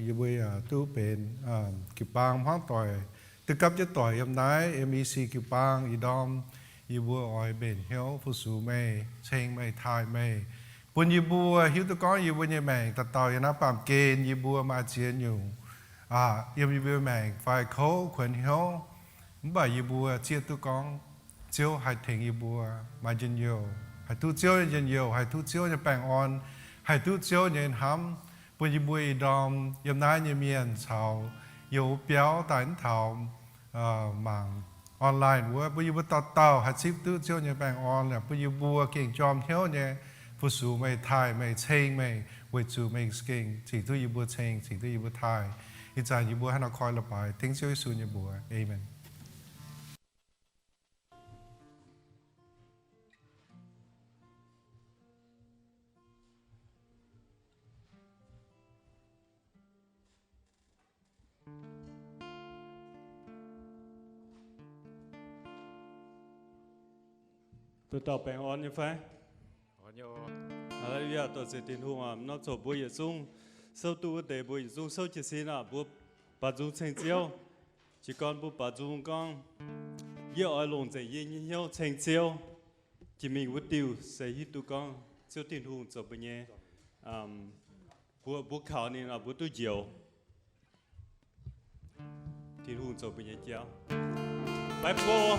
Yie mbuo yaac duqv benx jiu-baang hmuangv doic, duqv gapv jienv doic yiem naaiv M E C jiu-baang ih ndorm. Yie mbuo oix mbenc hnyouv fu-sux meih, ceng meih, taaih meih, bun yie mbuo hiuv duqv gorngv yie mbuo nyei maengc dauh dauh yiem naaiv baamh gen yie mbuo maaih ziex nyungc, yiem yie mbuo maengc fai kouv kuonx hnyouv. Mv baac yie mbuo zieqv duqv gorngv Ziouv haih tengx yie mbuo maaih njien-youh, haih duqv Ziouv nyei njien-youh, haih duqv Ziouv nyei baengh orn, haih duqv Ziouv nyei hnamv, bun yie mbuo ih ndorm yiem naaiv nyei mienh caux youz biauv daaih mv taux mangc online wuov, bun yie mbuo dauh dauh haih zipv duqv Ziouv nyei baengh orn, bun yie mbuo gengh jorm hnyouv nyei fu-sux meih, taaih meih, ceng meih, weic zuqc meih gengh cingx duqv yie mbuo ceng, cingx duqv yie mbuo taaih. Ih zanc yie mbuo hnangv naaiv koi la'baaix dengv Ziouv Yesu nyei mbuox. Aamen. Dauh dauh baengh orn nyei fai? Haleluya, dorh zeqc Tin-Hungh aac. Nor zoux mbuo yietc zungv souv duqv wuov deix, mbuo yietc zungv souv jiez sin aac, mbuo baaux nzung ceng Ziouv. Jiez gorn mbuo baaux nzung gorngv, yie oix longc nzengc yie nyei hnyouv ceng Ziouv. Jiex mingh wuov diuh se hiuv duqv gorngv Ziouv Tin-Hungh zoux mbuo nyei, mbuo, mbuo kaux ninh oc, mbuo duqv njoux. Tin-Hungh zoux mbuo nyei jauv. Fai buo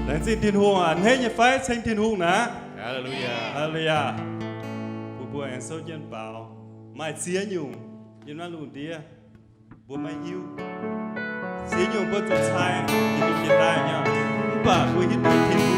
Laengz zingh Tin-Hungh aac. A'hneiv nyei fai ceng Tin-Hungh naaic? Haleluya. Haleluya. Mbuo, mbuo aengx souv jienv baaux. Maaih ziex nyungc yiem naaiv lungh ndiev mbuo maiv hiuv. Ziex nyungc mbuo zuqc cai, jiex mingh jiex daaih nyei, mv baac mbuo hiuv duqv Tin-Hungh.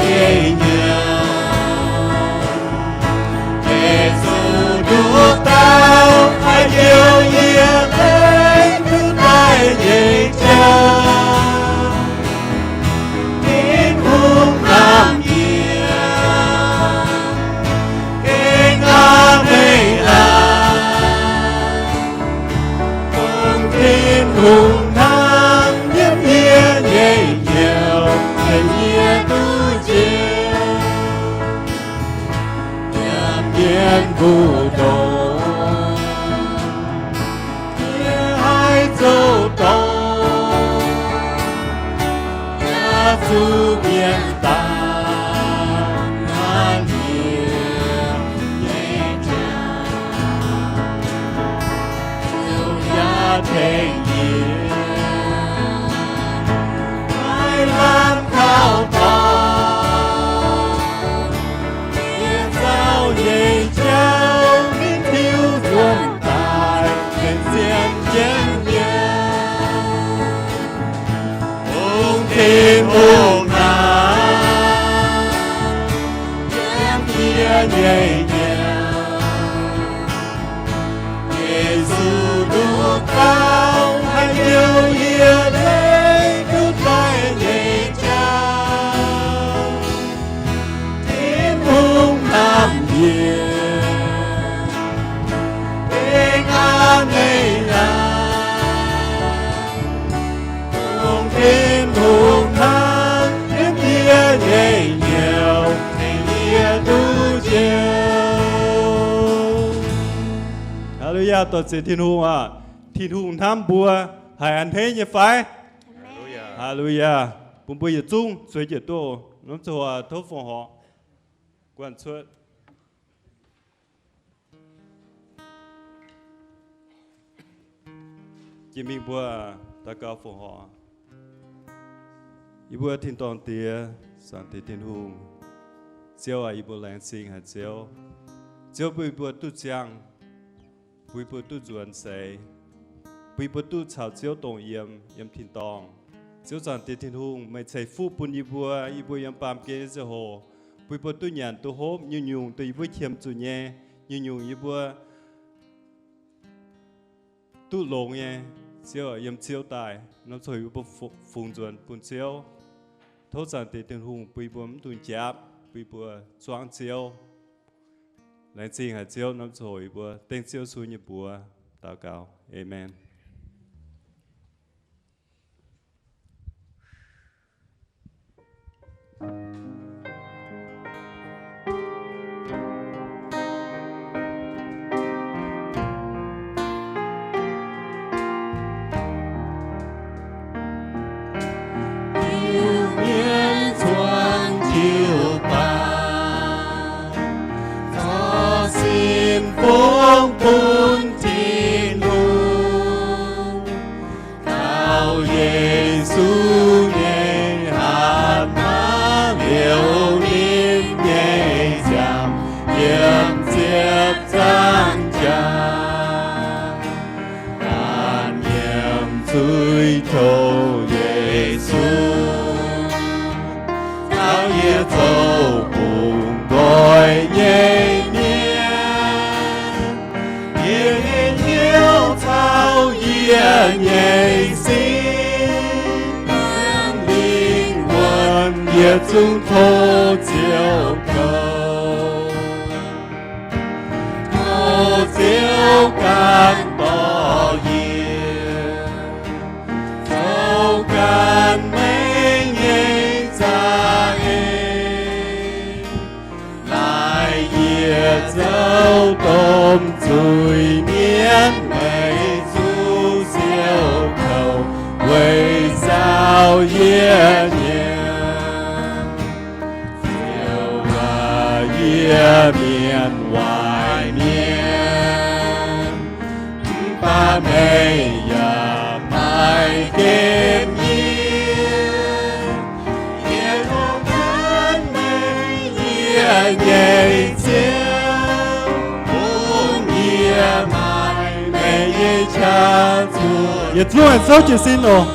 nyei hnyouv. Yesu nduqc dauh haih njoux yie lengc duqv daaih nyei jauv. Tin-Hungh hnamv yie, gengh a'hneiv aqv. Dongh Tin-Hungh hnamv nyiemv yie nyei hnyouv, tengx yie duqv njoux. Yiem mienh mbu'ndongx, yie haih zoux dorngc, yaac zuqc mienh dangx naaiv mienh nyei jauv. Ziouv yaac tengx yie maiv lamh kaux dorngc. Yie zaux nyei jauv mingh tiux nzuonx daaih benx zien jienv hnyouv. Dongh Tin-Hungh hnamv nyiemv yie nyei hnyouv. Yesu nduqc dauh haih njoux yie lengc duqv daaih nyei jauv. Tin-Hungh hnamv yie, gengh a'hneiv aqv. Dongh Tin-Hungh hnamv nyiemv yie nyei hnyouv, tengx yie duqv njoux. Haa^lu^yaa, dorh ziec Tin-Hungh aac. Tin-Hungh hnamv mbuo haic a'hneiv nyei fai? Haa^lu^yaa. Bun mbuo yietc zungv zueiz jienv duqv norm ziangh hoc tov fongc horc guanh cuotv. Jiex mingh mbuo daux gaux fongc horc. Yie mbuo tin-dorngh Diex, Zaangc Diex Tin-Hungh, Ziouv aac, yie mbuo laengz zingh haic Ziouv. Ziouv bun yie mbuo duqv ziangh, bun yie mbuo duqv nzuonx seix, bun yie mbuo duqv caux Ziouv dongh yiem, yiem tin-dorngh. Ziouv Zaangc Diex Tin-Hungh, meih ceix fuqv bun yie mbuo, yie mbuo yiem baamh gen nyei ziangh hoc, bun yie mbuo duqv nyanc duqv hopv nyungc-nyungc dongh yie mbuo qiemx zuqc nyei, nyungc-nyungc yie mbuo duqv longx nyei. Ziouv, yiem Ziouv daaih norm ziangh hoc yie mbuo fungx nzuonx bun Ziouv. Tov Zaangc Diex Tin-Hungh bun yie mbuo mv dungx jaapv, bun yie mbuo zuangv Ziouv. Laengz zingh haic Ziouv, norm ziangh hoc yie mbuo dengv Ziouv Yesu nyei mbuox daux gaux. Aamen. Iu-mienh zuangx jiu-baang, zorqv sin fongv bun Tin-Hungh. Kaux Yesu nyei hatc maaz liouc ninh nyei nziaamv yiem ziepc zangv jaax. Ganh nyiemc zuiz tov Yesu, caux yie zoux bungx nqoi nyei mienh. Yie nyei hnyouv caux yie nyei sin, lingh wuonh yietc zungv tov Ziouv kouv. Tov Ziouv ganh dorh yie zoux ganh meih nyei za'eix. Naaiv yietc zouv domh zuiz-mienv meih zuqc siou kouv weic nzauh yie nyei. Ziouv aac, yie mienh waaic mienh, mv baac meih yaac maiv gemh yie. Yie tov kuonx meih, yie nyei Ziouv, bun yie maaih meih nyei qaqv zuoqc. Yietc zungv aengx souv jiez sin oc.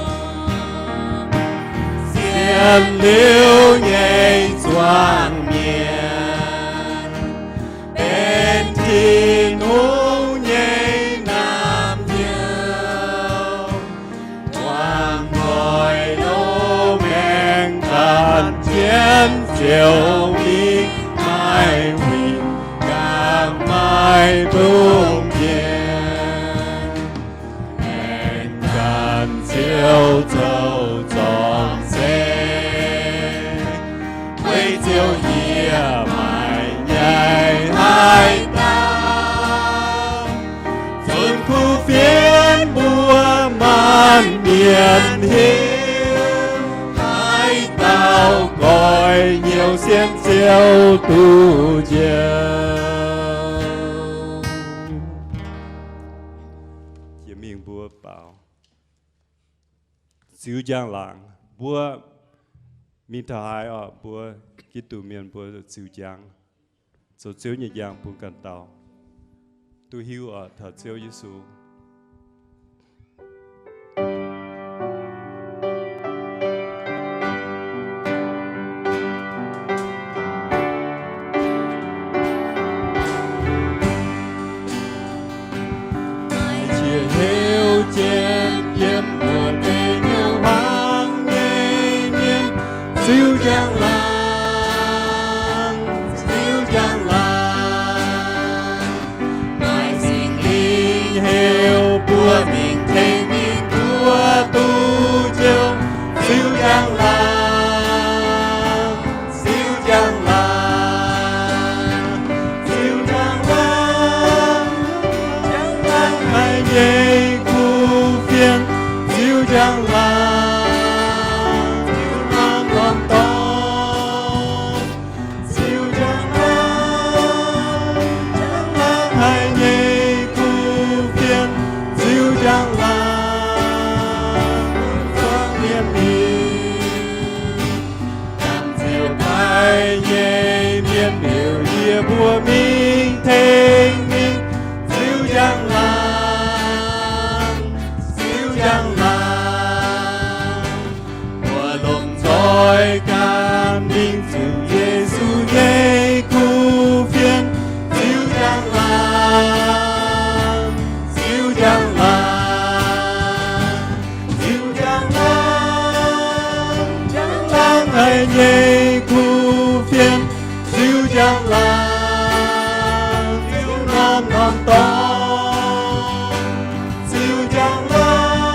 Ziouv Yietc liuz nyei zuangx mienh benx Tin-Hungh nyei naamh nyouz. Muangx nqoi loz-maengx ganh jienv ziouc mingh, maiv huingx ganh maiv bungx mienh. Maengx ganh Ziouv zoux zorngc se, weic Ziouv yie maaih nyaiv haaix dauh, zunc kuv fienx mbuo maanc mienh hiuv, haaix dauh goiv hnyouv sienx Ziouv duqv njoux. Jiex mingh mbuo baaux ziux njang-laangc. Mbuo mingh taux haaix oc, mbuo Giduc mienh mbuo ziux njang, zoux Ziouv nyei njang bun ganh dauh duqv hiuv oc, taux Ziouv Yesu. Maaih qiex heuc jienv yiem wuov deix hnyouv hmuangx nyei mienh, ziux njang-laangc, ziux njang-laangc. Maaih Singx Lingh heuc mbuo mingh tengx ninh mbuo duqv njoux, ziux njang-laangc, ziux njang-laangc, ziux njang-laangc. Njang-laangc haic nyei kuv fienx, ziux njang-laangc, ziux norm-norm dorngx, ziux njang-laangc. Njang-laangc haic nyei kuv fienx, ziux njang-laangc, zuangx mienh hiuv. Gamh nziex daaih nyei mienh miuc, yie mbuo mingh tengx ninh ziux njang-laangc, ziux njang-laangc. Mbuo lomh nzoih ganh mingh ziux Yesu nyei kuv fienx, ziux njang-laangc, ziux njang-laangc. Ziux njang-laangc, njang-laangc haic nyei kuv fienx, ziux njang-laangc, ziux norm-norm dorngx. Ziux njang-laangc,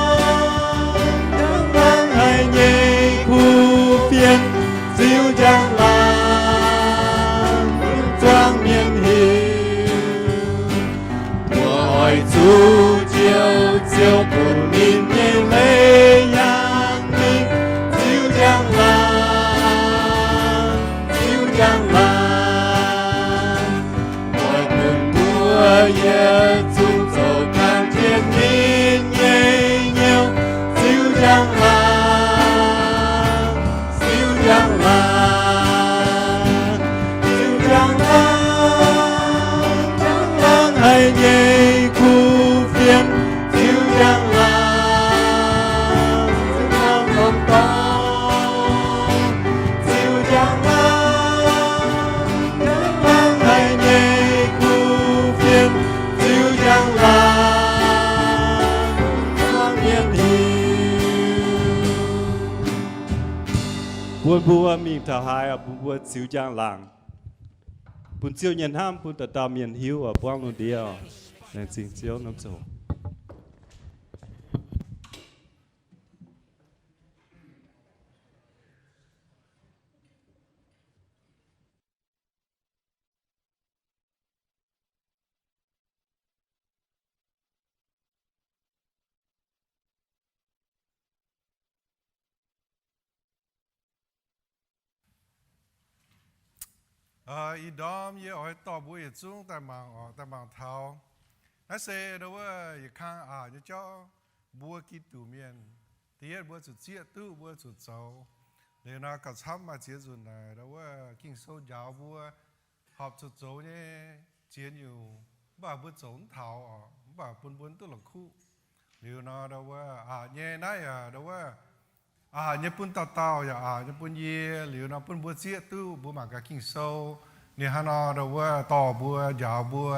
njang-laangc haic nyei kuv fienx, ziux njang-laangc, zuangx mienh hiuv. Mbuo oix zuqc Ziouv, Ziouv bun ninh nyei leiz yangh mingh, ziux njang-laangc, ziux njang-laangc. Oix bun mbuo yietc zungv zoux ganh jienv ninh nyei hnyouv, ziux njang-laangc, ziux njang-laangc. Ziux njang-laangc, njang-laangc haic nyei kuv fienx, ziux njang-laangc, norm-norm dorngx. Ziux njang-laangc, njang-laangc haic nyei kuv fienx, ziux njang-laangc, zuangx mienh hiuv. Bun mbuo mingh taux haaix, bun mbuo ziux njang-laangc, bun Ziouv nyei hnamv bun dauh dauh mienh hiuv, buangv lungh ndiev. Laengz zingh Ziouv norm zoc. Ih ndorm yie oix dorh mbuo yietc zungv daaih mangc oc, daaih mangc taux naaiv se ndau wuov yietc kang aqc nyei jauv. Mbuo Giduc mienh, da'yietv mbuo zuqc zieqv duqv mbuo zuqc zoux. Liuz nor gauh camv maaih ziex nzunc naaic ndau wuov Ging-Sou njaaux mbuo horpc zuqc zoux nyei ziex nyungc, mv baac mbuo zoux mv taux oc, mv baac bun mbuo mv duqv la'kuqv. Liuz nor ndau wuov aqc nyei naaiv yaac ndau wuov Aqc nyei bun dauh dauh yaac aqc nyei bun yie. Liuz nor bun mbuo zieqv duqv mbuo mangc gaax Ging-Sou ninh hnangv nor ndau wuov dorh mbuo, njaaux mbuo.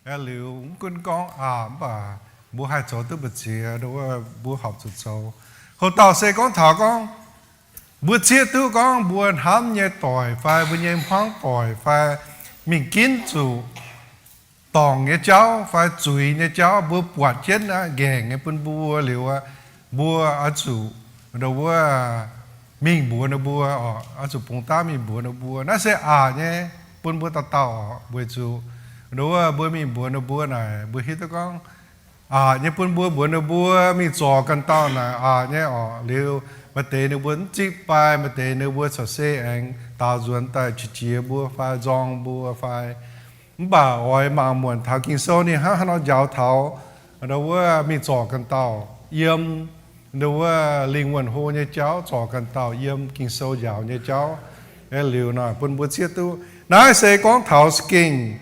Aeqv, liuz mv gunv gorngv aqc mv baac mbuo haih zoux duqv mbu'ziex ndau wuov mbuo horpc zuqc zoux. Hoc dauh se gorngv taux gorngv mbuo zieqv duqv gorngv mbuo hnamv nyei doic fai mbuo nyei hmuangv doic fai mingh ginv zuqc dorngc nyei jauv fai zuiz nyei jauv mbuo buatc jienv aqv, nqaengc nyei bun mbuo liuz, mbuo oix zuqc ndau wuov mingh mbuox ninh mbuo oc, oix zuqc bungx daav mingh mbuox ninh mbuo. Naaiv se aqc nyei bun mbuo dauh dauh oc, weic zuqc ndau wuov mbuo mingh mbuox ninh mbuo naaic, mbuo hiuv duqv gorngv aqc nyei bun mbuo mbuox ninh mbuo mingh zorc ganh dauh naaic aqc nyei oc. Liuz maaih deix ninh mbuo mv zipv fai maaih deix ninh mbuo corc se aengx daaux nzuonx daaih qiex jiez mbuo fai nzorng mbuo fai. Mv baac oix mangc muonc taux Ging-Sou ninh hnangv haaix nor njaaux taux ndau wuov mingh zorc ganh dauh yiem ndau wuov lingh wuonh hlo nyei jauv, zorc ganh dauh yiem Ging-Sou njaaux nyei jauv. Aeqv, liuz nor bun mbuo zieqv duqv naaiv se gorngv taux za'gengh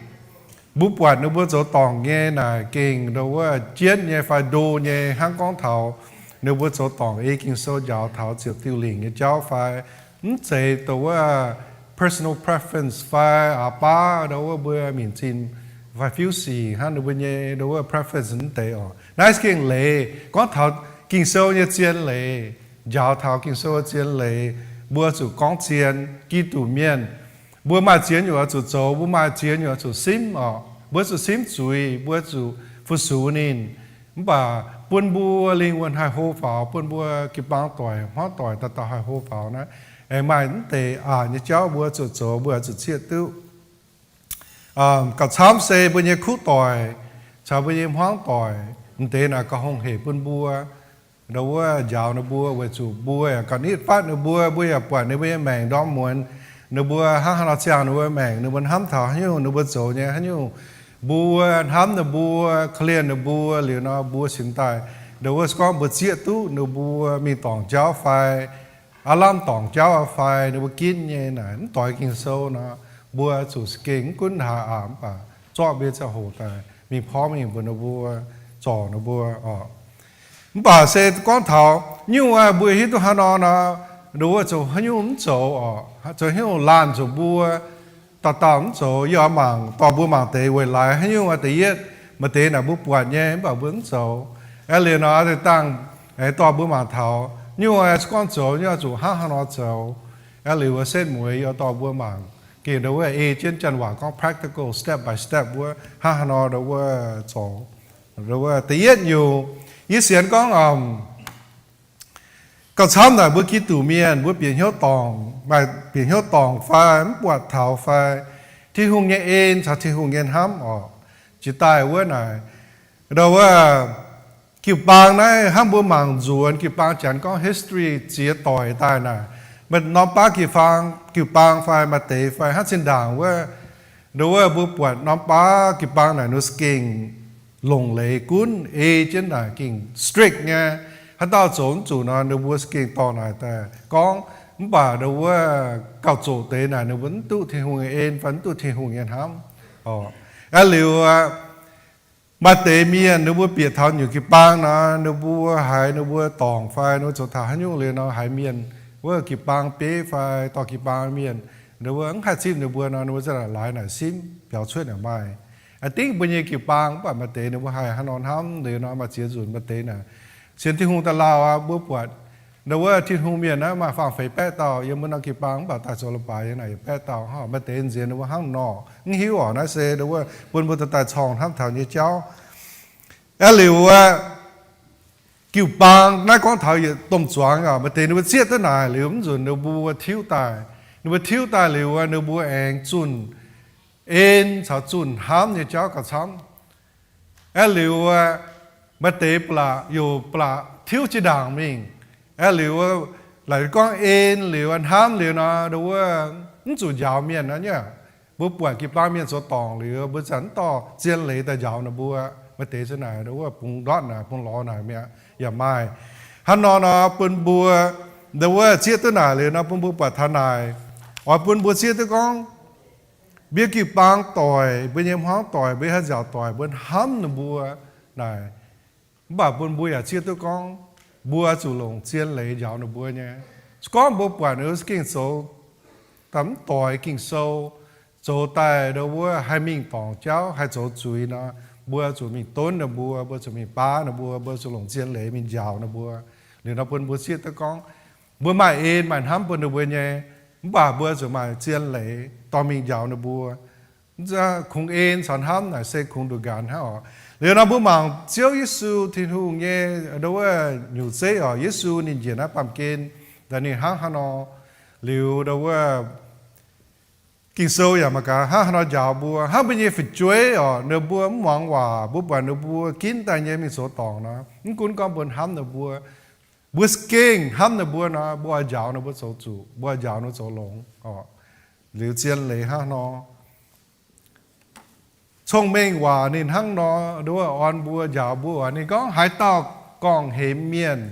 mbuo buatc ninh mbuo zoux dorngc nyei naaic gengh ndau wuov jienv nyei fai ndo nyei, hnangv gorngv taux ninh mbuo zoux dorngc ei Ging-Sou njaaux taux ziepc diuh lingc nyei jauv fai mv zeiz ndau wuov personal preference fai aqc baav ndau wuov mbuo minc zinh fai fiuv sic hnangv ninh mbuo nyei ndau wuov preference mv deix oc. Naaiv se gengh leiz gorngv taux Ging-Sou nyei zien leiz, njaaux taux Ging-Sou zien leiz, mbuo zuqc gorngv zien. Giduc mienh, mbuo maaih ziex nyungc oix zuqc zoux, mbuo maaih ziex nyungc oix zuqc simv oc. Mbuo zuqc simv zuiz, mbuo zuqc fu-sux ninh. Mv baac bun mbuo lingh wuonh haih hlo faaux, bun mbuo jiu-baang doic, hmuangv doic dauh dauh haih hlo faaux naaiv, aengx maaih mv deix aqc nyei jauv mbuo zuqc zoux, mbuo zuqc zieqv duqv. Gauh camv se mbuo nyei kuv doic caux mbuo nyei hmuangv doic, mv deix naaic gauh hungh hec bun mbuo ndau wuov njaaux ninh mbuo, weic zuqc mbuo yaac gauh nitv fatv ninh mbuo, mbuo yaac buatc ninh mbuo nyei maengc ndorm muonz, ninh mbuo hnangv haaix nor ziangh ninh mbuo maengc, ninh mbuo hnamv taux haaix nyungc, ninh mbuo zoux nyei haaix nyungc, mbuo hnamv ninh mbuo, korv-lienh ninh mbuo liuz nor, mbuo cingx daaih ndau wuov se gorngv mbuo zieqv duqv ninh mbuo mingh dorngc jauv fai aav lamh dorngc jauv fai ninh mbuo ginv nyei naaic mv doix Ging-Sou nor, mbuo zuqc za'gengh mv gunv haaix aqc mv baac zorqv mbuo nyei ziangh hoc daaih mingh porv mingh mbuox ninh mbuo, zorc ninh mbuo oc. Mv baac se gorngv taux nyungc mbuo hiuv duqv haaix nor nor, ndau wuov zoux haaix nyungc mv zoux oc, zoux haaix nyungc laanh zuqc mbuo dauh dauh mv zoux. Yie oix mangc dorh mbuo mangc deix weic laaix haaix nyungc. Da'yietv, maaih deix naaic mbuo buatc nyei mv baac mbuo mv zoux. Aeqv, liuz nor deix dangh aengx dorh mbuo mangc taux nyungc se gorngv zoux nyungc zuqc hnangv haaix nor zoux. Aeqv, liuz wuov setv mueiz yie dorh mbuo mangc gengh ndau wuov ei jienv janx waac gorngv practical, step by step wuov hnangv haaix nor ndau wuov zoux. Ndau wuov da'yietv nyungc, yie sienx gorngv gauh camv naaic mbuo Giduc mienh mbuo bieqc hnyouv dorngc, maaih bieqc hnyouv dorngc fai mv buatc taux fai Tin-Hungh nyei en caux Tin-Hungh nyei hnamv oc, jiex daaih wuov naaic, ndau wuov jiu-baang naaiv hnangv mbuo mangc nzuonx jiu-baang, janx gorngv history, ziex doic daaih naaic, maaih norm baav jiu-baang, jiu-baang fai maaih deix fai hnangv zinh ndaangc wuov, ndau wuov mbuo buatc norm baav jiu-baang naaic ninh za'gengh longc leiz gunv, ei jienv naaic gengh strict nyei. Haaix dauh zoux mv zuqc nor ninh mbuo za'gengh dorh naaic daaih gorngv. Mv baac ndau wuov gauh zoqc deix naaic ninh mbuo mv duqv Tin-Hungh nyei en fai mv duqv Tin-Hungh nyei hnamv. Aeqv, liuz maaih deix mienh ninh mbuo bieqc taux nyungc jiu-baang nor, ninh mbuo haiz ninh mbuo dorngc fai ninh mbuo zoux taux haaix nyungc liuz nor, haiz mienh wuov jiu-baang bieiv fai dorh jiu-baang mienh, ninh mbuo mv haih zipv ninh mbuo nor, ninh mbuo za'gengh laaix naaic simv biaux cuotv naaic maaih. Aa dingv mbuo nyei jiu-baang mv baac maaih deix ninh mbuo haih hnangv nor hnamv liuz nor, maaih ziex nzunc maaih deix naaic sienx Tin-Hungh daaih lauh aqv, mbuo buatc ndau wuov Tin-Hungh mienh naaiv maaih faang-feix baeqv dauh yiem mbuo norm jiu-baang mv baac daaih zoux leiz-baaix nyei naaic yietc baeqv dauh. Maaih deix nziex ninh mbuo hnangv nor mv hiuv oc. Naaiv se ndau wuov bun mbuo daaih daaih corngh hnamv taux nyei jauv. Aeqv, liuz wuov jiu-baang naaiv gorngv taux yietc domh zuangx oc. Maaih deix ninh mbuo zieqv duqv naaic liuz mv nzunc ninh mbuo tiuv daaih. Ninh mbuo tiuv daaih liuz wuov ninh mbuo aengx zunh en caux zunh hnamv nyei jauv gauh camv. Aeqv, liuz wuov maaih deix ba'laqc youc ba'laqc tiuv jiex ndaangc mingh. Aeqv, liuz wuov laaic gorngv en liuz hnamv liuz nor, ndau wuov mv zuqc njaaux mienh aqv nyei. Mbuo buatc jiu-baang mienh zoux dorngc liuz mbuo zanc mv dorh zien leiz daaih njaaux ninh mbuo. Maaih deix se naaic ndau wuov bungx ndortv naaic bungx lorz naaic mi'aqv yaac maaih. Hnangv nor nor bun mbuo ndau wuov zieqv duqv naaic liuz nor bun mbuo buatc taux naaic, oix bun mbuo zieqv duqv gorngv mbuo jiu-baang doic, mbuo nyei hmuangv doic, mbuo nyei haaix nziaauc doic, mbuo hnamv ninh mbuo naaic. Mv baac bun mbuo yaac zieqv duqv gorngv mbuo zuqc longc zien leiz njaaux ninh mbuo nyei. Se gorngv mbuo buatc ninh mbuo za'gengh zoux daaih mv doix Ging-Sou, zoux daaih ndo wuov haih mingh dorngc jauv, haih zoux zuiz nor, mbuo zuqc mingh donv ninh mbuo, mbuo zuqc mingh baav ninh mbuo, mbuo zuqc longc zien leiz mingh njaaux ninh mbuo. Liuz nor bun mbuo zieqv duqv gorngv, mbuo maaih en maaih hnamv bun ninh mbuo nyei, mv baac mbuo zuqc maaih zien leiz dorh mingh njaaux ninh mbuo. Kungx en caux hnamv naaic se kungx nduqc nqanx hnangv oc. Liuz nor mbuo mangc Ziouv Yesu Tin-Hungh nyei ndo wuov nyutc zeiv oc. Yesu ninh njiec naaiv baamh gen, daaih ninh hnangv haaix nor, liuz ndo wuov Ging-Sou yaac mangc gaax hnangv haaix nor njaaux mbuo, hnangv mbuo nyei fu'jueiv oc, ninh mbuo mv muangx waac, mbuo buatc ninh mbuo ginv daaih nyei mingh zoux dorngc nor, mv gunv gorngv mbuo hnamv ninh mbuo, mbuo za'gengh hnamv ninh mbuo nor, mbuo oix njaaux ninh mbuo zoux zuqc, mbuo oix njaaux ninh mbuo zoux longx oc. Liuz zien leiz hnangv nor, cong-mengh waac ninh hnangv nor ndo wuov orn mbuo, njaaux mbuo oc. Ninh gorngv, haaix dauh gorngv-hemx mienh,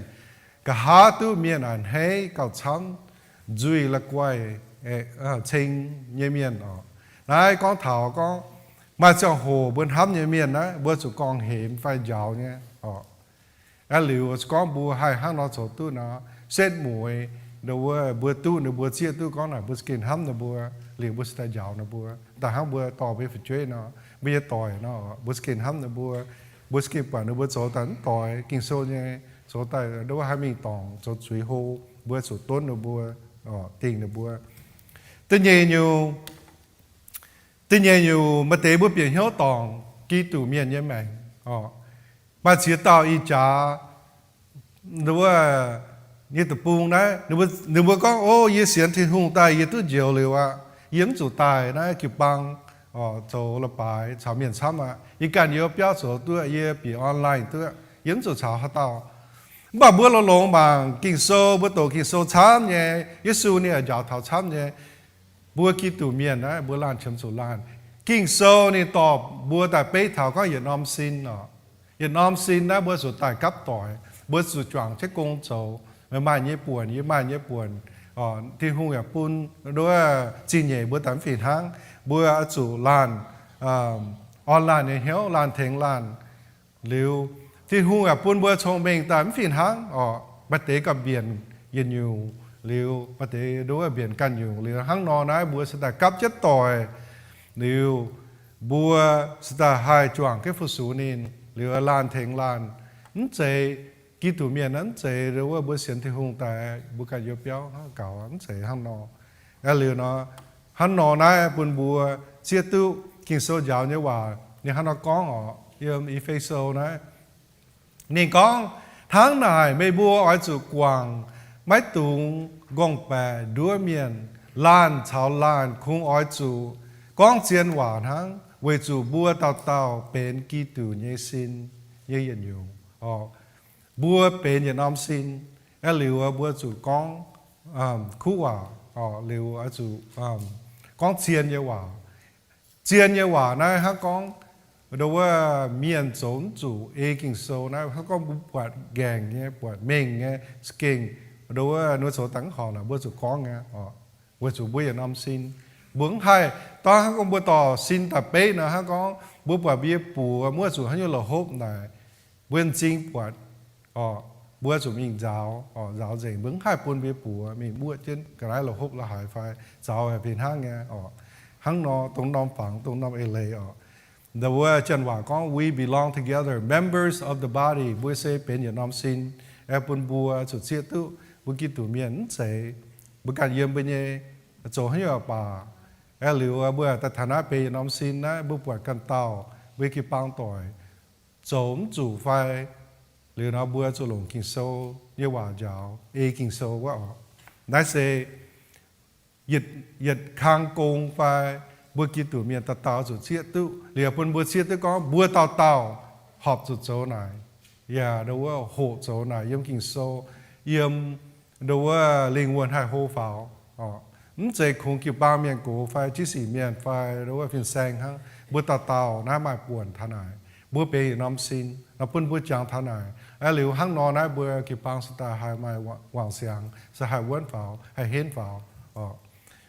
nqa'haav duqv mienh a'hneiv gauh camv nzuih la'guaih ceng nyei mienh oc. Naaiv gorngv taux gorngv maaih ziangh hoc mbuo hnamv nyei mienh naaiv, mbuo zuqc gorngv-hemx fai njaaux nyei oc. Aa, liuz gorngv mbuo haih hnangv nor zoux duqv nor, setv mueiz ndo wuov mbuo duqv, ninh mbuo zieqv duqv gorngv naaic mbuo za'gengh hnamv ninh mbuo, liuz mbuo cingx daaih njaaux ninh mbuo. Daaih hnangv mbuo dorh mbuo nyei fu'jueiv nor, mbuo nyei doic nor, mbuo za'gengh hnamv ninh mbuo, mbuo za'gengh buatc ninh mbuo zoux daaih mv doix Ging-Sou nyei, zoux daaih ndo wuov haih mingh dorngc, zoux zuiz hlo, mbuo zuqc donv ninh mbuo, dingh ninh mbuo. Da'nyeic nyungc, da'nyeic nyungc maaih deix mbuo bieqc hnyouv dorngc Giduc mienh nyei maengc oc. Maaih ziex dauh ih jaax ndo wuov nyei deic-bung naaiv, ninh mbuo gorngv, O, yie sienx Tin-Hungh daaih yie duqv njoux liuz aqv. Yie mv zuqc daaih naaiv jiu-baang zoux leiz-baaix caux mienh camv aqv. Yie ganh youz biauv zoux duqv, yie bieqc online duqv, yie mv zuqc caux haaix dauh. Mv baac mbuo longx-longx mangc Ging-Sou, mbuo doqc Ging-Sou camv nyei, Yesu ninh yaac njaaux taux camv nyei. Mbuo Giduc mienh naaiv, mbuo laanh qiemx zuqc laanh. Ging-Sou ninh dorh mbuo daaih beiv taux gorngv yietc norm sin oc. Yietc norm sin naaiv mbuo zuqc daaih gapv doic, mbuo zuqc juangc jienv gong zoux. Meih maaih nyei buonc, yie maaih nyei buonc. Tin-Hungh yaac bun ndo wuov zingh nyeic mbuo daaih mv fih hnangv. Mbuo oix zuqc laanh, orn laanh nyei hnyouv, laanh tengx laanh. Liuz, Tin-Hungh yaac bun mbuo cong-mengh daaih mv fih hnangv oc. Maaih deix gauh mbienc yietc nyungc liuz, maaih deix ndo wuov mbienc ganh nyungc liuz, hnangv nor naaiv mbuo cingx daaih gapv jienv doic. Liuz, mbuo cingx daaih haih juangc jienv fu-sux ninh. Liuz, laanh tengx laanh, mv zeiz Giduc mienh naaiv, mv zeiz ndo wuov mbuo sienx Tin-Hungh daaih mbuo ganh youz biauv hnangv gaux, mv zeiz hnangv nor. Aa, liuz nor, hnangv nor naaiv bun mbuo zieqv duqv Ging-Sou njaaux nyei waac ninh hnangv nor gorngv oc. Yiem E^fe^so naaiv, ninh gorngv, Hnangv naaic meih mbuo oix zuqc guangc, maiv dungx nqongh baeqc nduov mienh. Laanh caux laanh kungx oix zuqc gorngv zien waac hnangv, weic zuqc mbuo dauh dauh benx Giduc nyei sin nyei yietc nyungc. Mbuo benx yietc norm sin, aa, liuz mbuo zuqc gorngv kuv waac, liuz zuqc gorngv zien nyei waac. Zien nyei waac naaiv hnangv gorngv ndo wuov mienh zoux mv zuqc ei Ging-Sou naaiv, hnangv gorngv mbuo buatc nqaengc nyei, buatc mengh nyei, za'gengh ndo wuov ninh zoux daaih mv horpc naaic mbuo zuqc gorngv nyei. Weic zuqc mbuo yietc norm sin, mbuo mv haih, dangh hnangv gorngv mbuo dorh sin daaih beiv nor, hnangv gorngv mbuo buatc mbuo nyei buoz muoqv zuqc haaix nyungc la'hopv naaic, mbuo m'zing buatc, mbuo zuqc mingh nzaaux, nzaaux nzengc. Mbuo mv haih bun mbuo nyei buoz mingh muoqv jienv ga'naaiv la'hopv la'haaix fai nzaaux fih hnangv nyei oc. Hnangv nor dongh norm fangx, dongh norm eix leiz oc. Ndo wuov janx waac gorngv, We belong together, members of the body. Mbuo se benx yietc norm sin. Aengx bun mbuo zuqc zieqv duqv mbuo Giduc mienh mv zeiz mbuo ganh yiem mbuo nyei zoux haaix nyungc baac, aengx liuz mbuo daaih taux naaiv benx yietc norm sin naaiv, mbuo buatc ganh dauh mbuo jiu-baang doic zoux mv zuqc fai, liuz nor mbuo zuqc longc Ging-Sou nyei waac njaaux, ei Ging-Sou wuov oc. Naaiv se yietc, yietc kang gong fai mbuo Giduc mienh dauh dauh zuqc zieqv duqv. Liuz bun mbuo zieqv duqv gorngv mbuo dauh dauh horpc zuqc zoux naaic, yaac ndo wuov hoqc zoux naaic yiem Ging-Sou, yiem ndo wuov lingh wuonh haih hlo faaux. Mv zeiz kungx jiu-baang mienh gox fai jiv sic mienh fai ndo wuov fin-saeng hnangv. Mbuo dauh dauh naaiv maaih buonc taux naaic. Mbuo benx yietc norm sin nor, bun mbuo jangx taux naaic. Aa, liuz hnangv nor naaiv mbuo jiu-baang se daaih haih maaih wangc siangx, se haih wuonv faaux, haih henv faaux.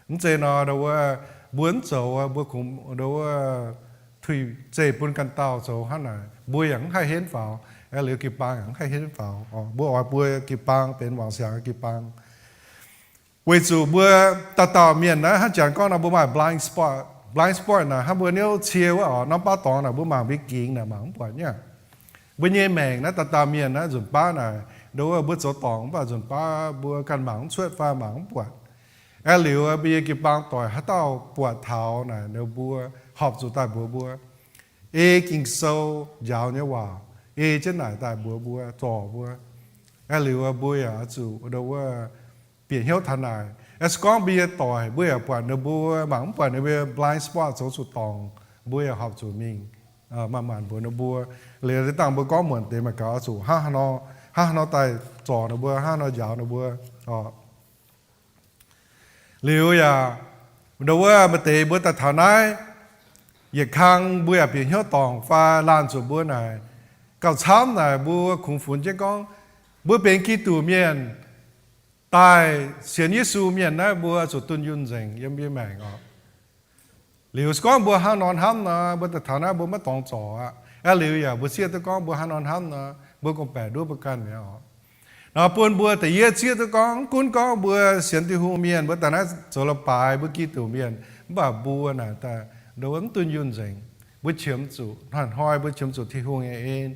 Mv zeiz nor ndo wuov mbuo mv zoux, mbuo kungx ndo wuov tuix zeih bun ganh dauh zoux hnangv naaic, mbuo yaac mv haih henv faaux. Aeqv, liuz jiu-baang yaac mv haih henv faaux. Mbuo oix mbuo jiu-baang benx wangc siangx jiu-baang. Weic zuqc mbuo dauh dauh mienh naaiv hnangv janx gorngv nor, mbuo maaih blind spot. Blind spot naaic hnangv mbuo niouv cie wuov oc, norm baav dorngx naaic mbuo mangc mbuo gingx naaic mangc mv buatc nyei. Mbuo nyei maengc naaiv dauh dauh mienh naaiv nzunc baav naaic, nduov wuov mbuo zoux dorngc mv baac nzunc baav mbuo ganh mangc mv cuotv fai mangc mv buatc. Aeqv, liuz mbuo nyei jiu-baang doic haaix dauh buatc taux naaic, ninh mbuo horpc zuqc daaih mbuox mbuo. Ei Ging-Sou njaaux nyei waac, ei jienv naaic daaih mbuox mbuo, zorc mbuo. Aeqv, liuz mbuo yaac oix zuqc nduov wuov bieqc hnyouv taux naaic. Aeqv, se gorngv mbuo nyei doic mbuo yaac buatc ninh mbuo mangc mv buatc ninh mbuo blind spot zoux zuqc dorngc, mbuo yaac horpc zuqc mingh maanc maanc mbuox ninh mbuo. Liuz dangh mbuo gorngv muonc deix maaih gaux oix zuqc hnangv haaix nor, hnangv haaix nor daaih zorc ninh mbuo, hnangv haaix nor njaaux ninh mbuo. Liuz yaac nduov wuov maaih deix mbuo daaih taux naaiv, yietc kang mbuo yaac bieqc hnyouv dorngc fai laanh zuqc mbuo naaic, gauh camv naaic mbuo kungx funx jienv gorngv, mbuo benx Giduc mienh daaih sienx Yesu mienh naaiv mbuo zuqc dunh yunh nzengc yiem mbuo maengc oc. Liuz se gorngv mbuo hnangv nor hnamv nor, mbuo daaih taux naaiv mbuo maiv dorngx zorc aqv. Aeqv, liuz yaac mbuo zieqv duqv gorngv mbuo hnangv nor hnamv nor, mbuo gorngv-baeqc nduov mbuo ganh mi'aqv oc. Nor bun mbuo da'yietv zieqv duqv gorngv, mv gunv gorngv mbuo sienx Tin-Hungh mienh, mbuo daaih naaiv zoux leiz-baaix, mbuo Giduc mienh, mv baac mbuo naaic daaih nduov mv dunh yunh nzengc. Mbuo qiemx zuqc hnoi-hnoi mbuo qiemx zuqc Tin-Hungh nyei en,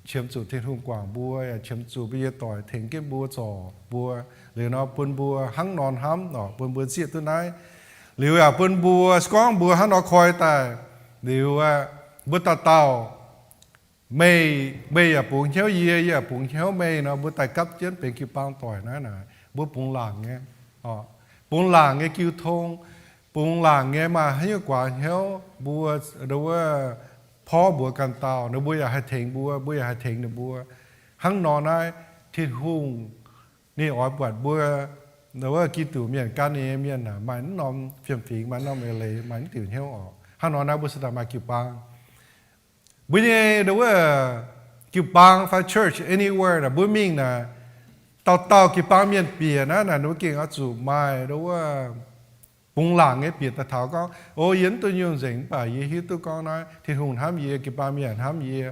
qiemx zuqc Tin-Hungh guangc mbuo, yaac qiemx zuqc mbuo nyei doic tengx jienv mbuo zorc mbuo. Liuz nor bun mbuo hnangv nor hnamv oc, bun mbuo zieqv duqv naaiv. Liuz yaac bun mbuo se gorngv mbuo hnangv nor koi daaih, liuz aeqv, mbuo dauh dauh, meih, meih yaac bungx hnyouv yie, yie yaac bungx hnyouv meih nor, mbuo daaih gapv jienv benx jiu-baang doic naaiv naaic, mbuo bungx laangc nyei, bungx laangc nyei jiu tong, bungx laangc nyei maaih haaix nyungc guaax hnyouv, mbuo, nduov wuov, porv mbuox ganh dauh, ninh mbuo yaac haih tengx mbuo, mbuo yaac haih tengx ninh mbuo. Hnangv nor naaiv, Tin-Hungh ninh oix buatc mbuo, nduov wuov, Giduc mienh, gan ninh nyei mienh aah, maaih mv norm fiem-fingx, maaih mv norm eix leiz, maaih mv diuc hnyouv oc. Hnangv nor naaiv mbuo se daaih maaih jiu-baang. Mbuo nyei, nduov wuov, jiu-baang fai church anywhere naaic, mbuo mingh naaic, dauh dauh jiu-baang mienh bieqc naaiv, naaic ninh mbuo gengh oix zuqc maaih, nduov wuov, bungx laangc nyei bieqc daaih taux gorngv, o, yie mv dunh yunh nzengc, mv baac yie hiuv duqv gorngv naaiv Tin-Hungh hnamv yie, jiu-baang mienh hnamv yie,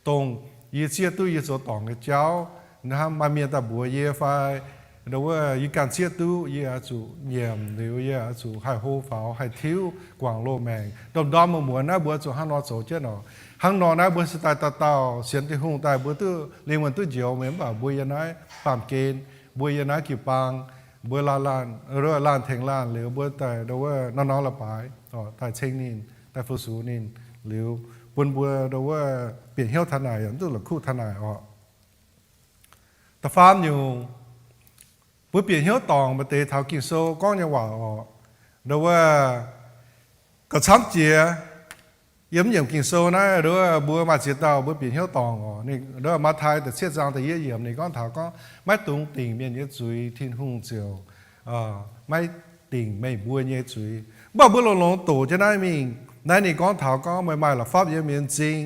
dongh yie zieqv duqv yie zoux dorngc nyei jauv, hnamv maaih mienh daaih mbuox yie fai, nduov wuov, yie ganh zieqv duqv, yie oix zuqc nyiemc liuz, yie oix zuqc haih hlo faaux, haih tiuv guangc loz maengc. Ndorm-ndorm muonz-muonz naaiv mbuo zuqc hnangv nor zoux jienv oc. Hnangv nor naaiv mbuo se daaih dauh dauh sienx Tin-Hungh daaih mbuo duqv lingh wuonh duqv njoux mienh, mv baac mbuo yiem naaiv baamh gen, mbuo yiem naaiv jiu-baang, mbuo laanh laanh, laanh tengx laanh liuz mbuo daaih nduov wuov norm-norm leiz-baaix daaih ceng ninh, daaih fu-sux ninh liuz, bun mbuo nduov wuov bieqc hnyouv taux naaic yaac mv duqv la'kuqv taux naaic oc. Da'faam nyungc, mbuo bieqc hnyouv dorngc maaih deix taux Ging-Sou gorngv nyei waac oc. Nduov wuov, gauh camv jiex, yiem yiemc Ging-Sou naaiv, nduov wuov, mbuo maaih ziex dauh mbuo bieqc hnyouv dorngc oc. Ninh, nduov wuov, Matv^tai da'cietv zaang da'yietv yiemc ninh gorngv taux gorngv, maiv dungx dingc mienh nyei zuiz, Tin-Hungh ziouc maiv dingc meih mbuo nyei zuiz. Mv baac mbuo longx-longx doqc jienv naaiv mingh, naaiv ninh gorngv taux gorngv meih maaih la'fapv yiem meih nyei m'zing,